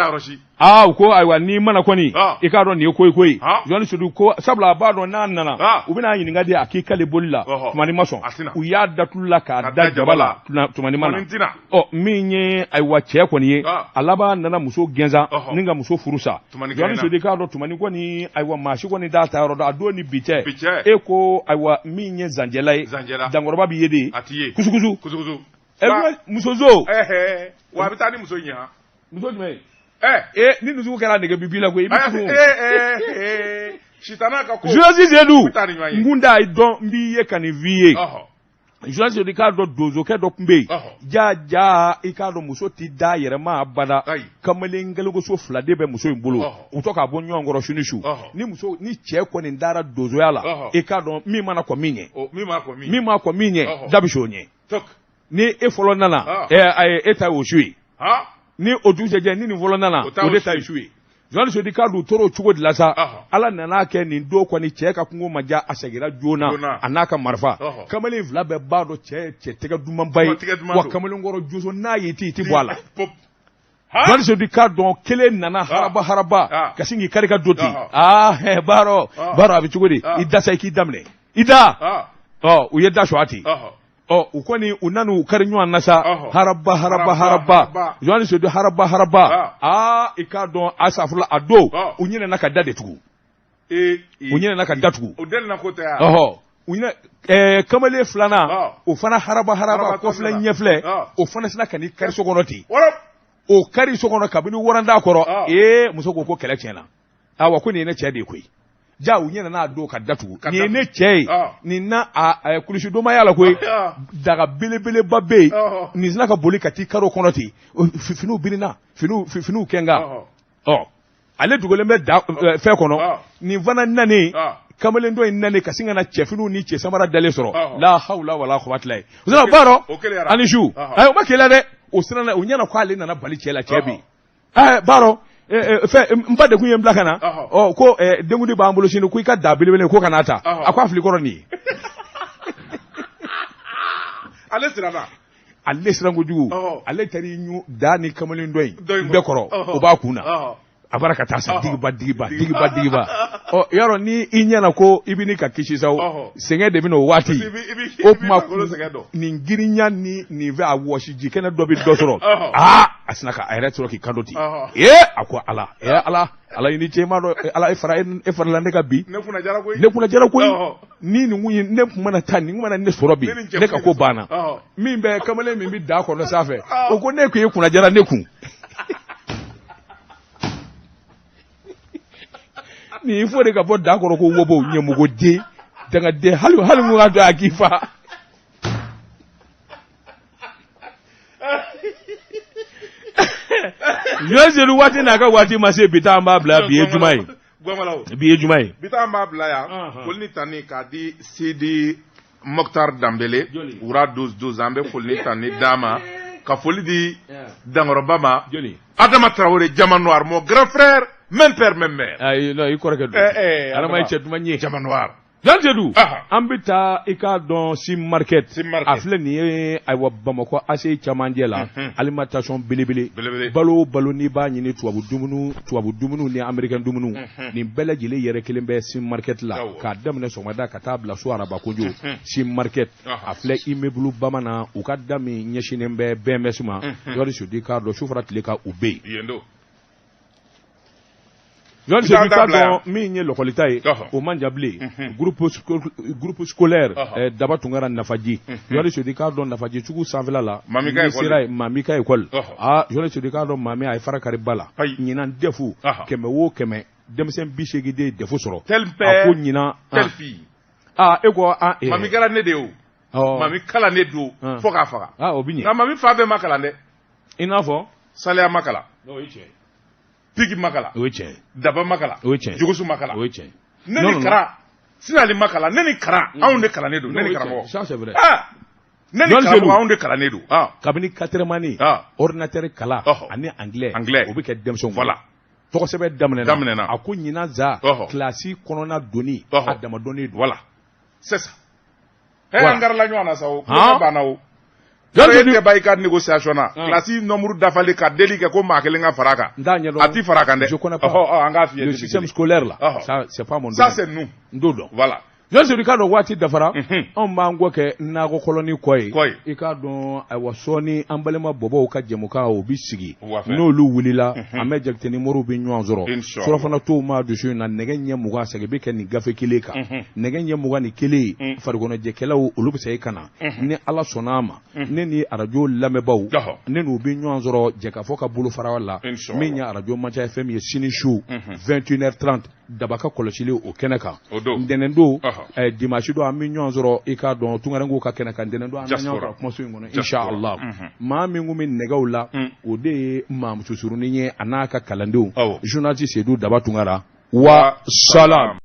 Aa, u ko ayiwa, n'i mana kɔni, i k'a dɔn nin ye ko ye koyi. Journaliste Seydou ko sabula a b'a dɔn n'a nana, u bɛna ɲininka de, a k'i kale boli la. Tumani ma sɔn, u y'a da tulu la k'a da jaba la, Tumani ma na. Ɔ, min ye, ayiwa, cɛ kɔni ye, a laban nana muso gɛnsan ni ka muso furu sa. Journaliste Seydou k'a dɔn, Tumani kɔni, ayiwa, maa si kɔni t'a ta yɔrɔ dɔn a don ni bi cɛ. E ko, ayiwa, min ye zanjɛla ye, dankɔrɔba b'i ye de kusukusu musozo. Wa a bɛ taa ni muso in ye. Muso jumɛn? Ee, ni nusugu kɛra nege bi la koyi, i bɛ tugun. Sitana ka ko. Journaliste Seydou, n kun t'a dɔn, n b'i ye ka nin f'i ye. Journaliste Seydou k'a dɔn, donsokɛ dɔ tun bɛ yen. Ja ja, i k'a dɔn muso tɛ da yɛrɛ ma abada. Kamalen galegoso fila de bɛ muso in bolo, u to k'a bɔ ɲɔgɔn kɔrɔ su ni su. Ni muso ni cɛ kɔni dara donsoya la, i k'a dɔn min mana kɔn min ɲɛ, min ma kɔn min ɲɛ, da bɛ si o ɲɛ. Ni e fɔlɔ nana, e ta ye o su ye. Ni o dugusɛjɛ ni nin fɔlɔ nana, o de ta ye su ye. Journaliste Seydou k'a dɔn, u tora o cogo de la sa. Ala nana kɛ nin don kɔni, cɛ ka kungo ma diya, a seginna joona a n'a ka marifa. Kamalen fila bɛɛ b'a dɔn cɛ ye cɛ tɛgɛ dumanba ye, wa kamalenkɔrɔ joso n'a ye i tɛ bɔ a la. Journaliste Seydou k'a dɔn, kelen nana haraba haraba ka sin k'i kari ka don ten. Aa, baarɔ baarɔ, a bɛ cogo di? I da sa, i k'i daminɛ i da. Ɔ, u ye da sɔgɔ ten. Ɔ, u kɔni u nana u kari ɲɔgɔn na sa, haraba haraba haraba. Journaliste Seydou, haraba haraba. Aa, i k'a dɔn a safurula, a don u ɲinɛna ka da de tugu, u ɲinɛna ka da tugu. O delina ko tɛ. Ɔhɔ. U ɲɛ kamalen filanan o fana haraba haraba kɔfilɛ ɲɛfilɛ o fana sina ka n'i kari so kɔnɔ ten o kari so kɔnɔ kabini waranda kɔrɔ ee muso ko ko kɛlɛ tiɲɛna awa ko nin ye ne cɛ de ye koyi ja u ɲinɛna a don ka datugu nin ye ne cɛ ye nin na a kulusi dɔ ma y'a la koyi daga belebeleba bɛ yen nin sina ka boli ka t'i kari o kɔnɔ ten finiw birinna finiw kɛnga ɔ ale dogolen bɛ da fɛn kɔnɔ nin fana nanen kamalen dɔ in nanen ka sin ka na cɛfiniw ni cɛ samara dalen sɔrɔ la hawla wala quwwata illa billah baarɔ ani su ayi o ma keleya dɛ o siranna o ɲɛna ko ale nana bali cɛ la cɛ bɛ yen ɛɛ baarɔ fɛn n ba de kun ye n bila ka na ɔ ko denkundi b'an bolo sini ko i ka da belebele ko ka n'a ta a ko a fili kɔrɔ nin ye ale siranna ale siran kojugu ale taar'i ɲun da ni kamalen dɔ in bɛɛ kɔrɔ o b'a kun na a bɔra ka taa sa digiba digiba digiba digiba ɔ yɔrɔ ni i ɲɛna ko i bɛ ka kisi sa sɛgɛn de bɛ o waati o tuma nin girinya ni nin fɛ a wɔsiji kɛnɛ dɔ bɛ dɔ sɔrɔ aa a sina ka a yɛrɛ sɔrɔ k'i kanto ten ee a ko ala ee ala ala i ni ce ma dɔn ala e fara e farala ne kan bi ne kunna jara koyi ne kunna jara koyi ni nin kun ye ne kun mana taa nin kun mana ne sɔrɔ bi ne ka ko banna min bɛ kamalen min bɛ da kɔnɔ sanfɛ o ko ne kun ye kunna jara ne kun nin fo de ka bɔ da kɔrɔ ko wobo ɲɛmɔgɔden dangaden hali hali mun ka dɔn a k'i fa ɲɔ waati n'a ka waati ma se bi taa an b'a bila bi ye juma ye bi ye juma ye bi taa an b'a bila yan foli ni tanni k'a di sidi Mokhtar Danbele wura 12 12 an bɛ foli ni tanni d'a ma ka foli di dankɔrɔba ma Adama Traoré Diamant Noir mon grand frère même père même mère ayi non i kɔrɔkɛ don Adama ye cɛ duman ye Diamant Noir Jean Seydou an bɛ taa i k'a dɔn Sim Market a filɛ nin ye ayiwa Bamakɔ ACI camancɛ la alimentation belebele balo o balo n'i b'a ɲini tubabu dumuni tubabu dumuniw ni américain dumuniw nin bɛɛ lajɛlen yɛrɛ kelen bɛ Sim Market la k'a daminɛ sɔgɔmada ka taa bila su araba kojo Sim Market a filɛ immeuble Bamanan u ka da min ɲɛsinnen bɛ BMS ma Jean Seydou i k'a dɔn su fara tile kan u bɛ yen Jean Seydou i k'a dɔn min ye lɔkɔlita ye o man jan bilen groupe scolaire Daba Tunkara Nafaji Jean Seydou i k'a dɔn Nafaji sugu sanfɛla la n'i sera yen Mami ka école aa Jean Seydou i k'a dɔn Mami a ye fara kari ba la ɲinan DEF 100 o 100 denmisɛn 80 de ye DEF sɔrɔ a ko ɲinan aa e ko Mami kɛra ne de ye o Mami kalannen don fo k'a faga o bɛ ɲɛ nka Mami fan bɛɛ ma kalan dɛ i n'a fɔ Saliya ma kalan o ye tiɲɛ Piki ma kalan o ye tiɲɛ Daba ma kalan o ye tiɲɛ Jogosu ma kalan o ye tiɲɛ ne ni Kara Sinali ma kalan ne ni Kara anw de kalannen don ne ni karamɔgɔ ça c'est vrai ne ni karamɔgɔ anw de kalannen don kabini quatrième année ordinateur kalan ani anglais anglais o bɛ kɛ denmisɛnw voilà tɔgɔsɛbɛn daminɛna a ko ɲinan za kilasi kɔnɔna donni a damadɔnnen don voilà c'est ça an garila ɲɔgɔn na sa o kuma banna o e tɛ ban i ka négociation na kilasi nombre dafalen ka deli kɛ ko maa kelen ka fara a kan n t'a ɲɛdɔn a ti fara a kan dɛ je connais pas an k'a f'i ye le système scolaire là ça c'est pas mon ça c'est nous n t'o dɔn voilà Jean Seydou i k'a dɔn waati dafara anw b'an kɔ kɛ nakɔ kɔlɔni kɔ ye i k'a dɔn ayiwa sɔɔni an balima bɔbɔw ka jɛmukan o bɛ sigi n'olu wulila an bɛ Jakite ni Moriw bɛ ɲɔgɔn sɔrɔ surɔfana tow ma dusu in na nɛgɛ ɲɛ 20 segin bɛ kɛ nin gafe kelen kan nɛgɛ ɲɛ 21 farikɔnɔjɛkɛlaw olu bɛ segin ka na ni Ala sɔnna a ma ne ni arajo lamɛnbaaw ne n'u bɛ ɲɔgɔn sɔrɔ jɛkafɔ ka bolofara la min ye arajo Mansa FM ye sini su 21h30 daba ka kɔlɔsili o kɛnɛ kan ntɛnɛn don dimanche don an bɛ ɲɔgɔn sɔrɔ i k'a dɔn tunkarankew ka kɛnɛ kan ntɛnɛn don an bɛ ɲɔgɔn sɔrɔ kumaso in kɔnɔ inshallah maa min kun bɛ nɛgɛw la o de ye maamuso surunin ye a n'a ka kalandenw journaliste Seydou Daba Tunkara wa salam.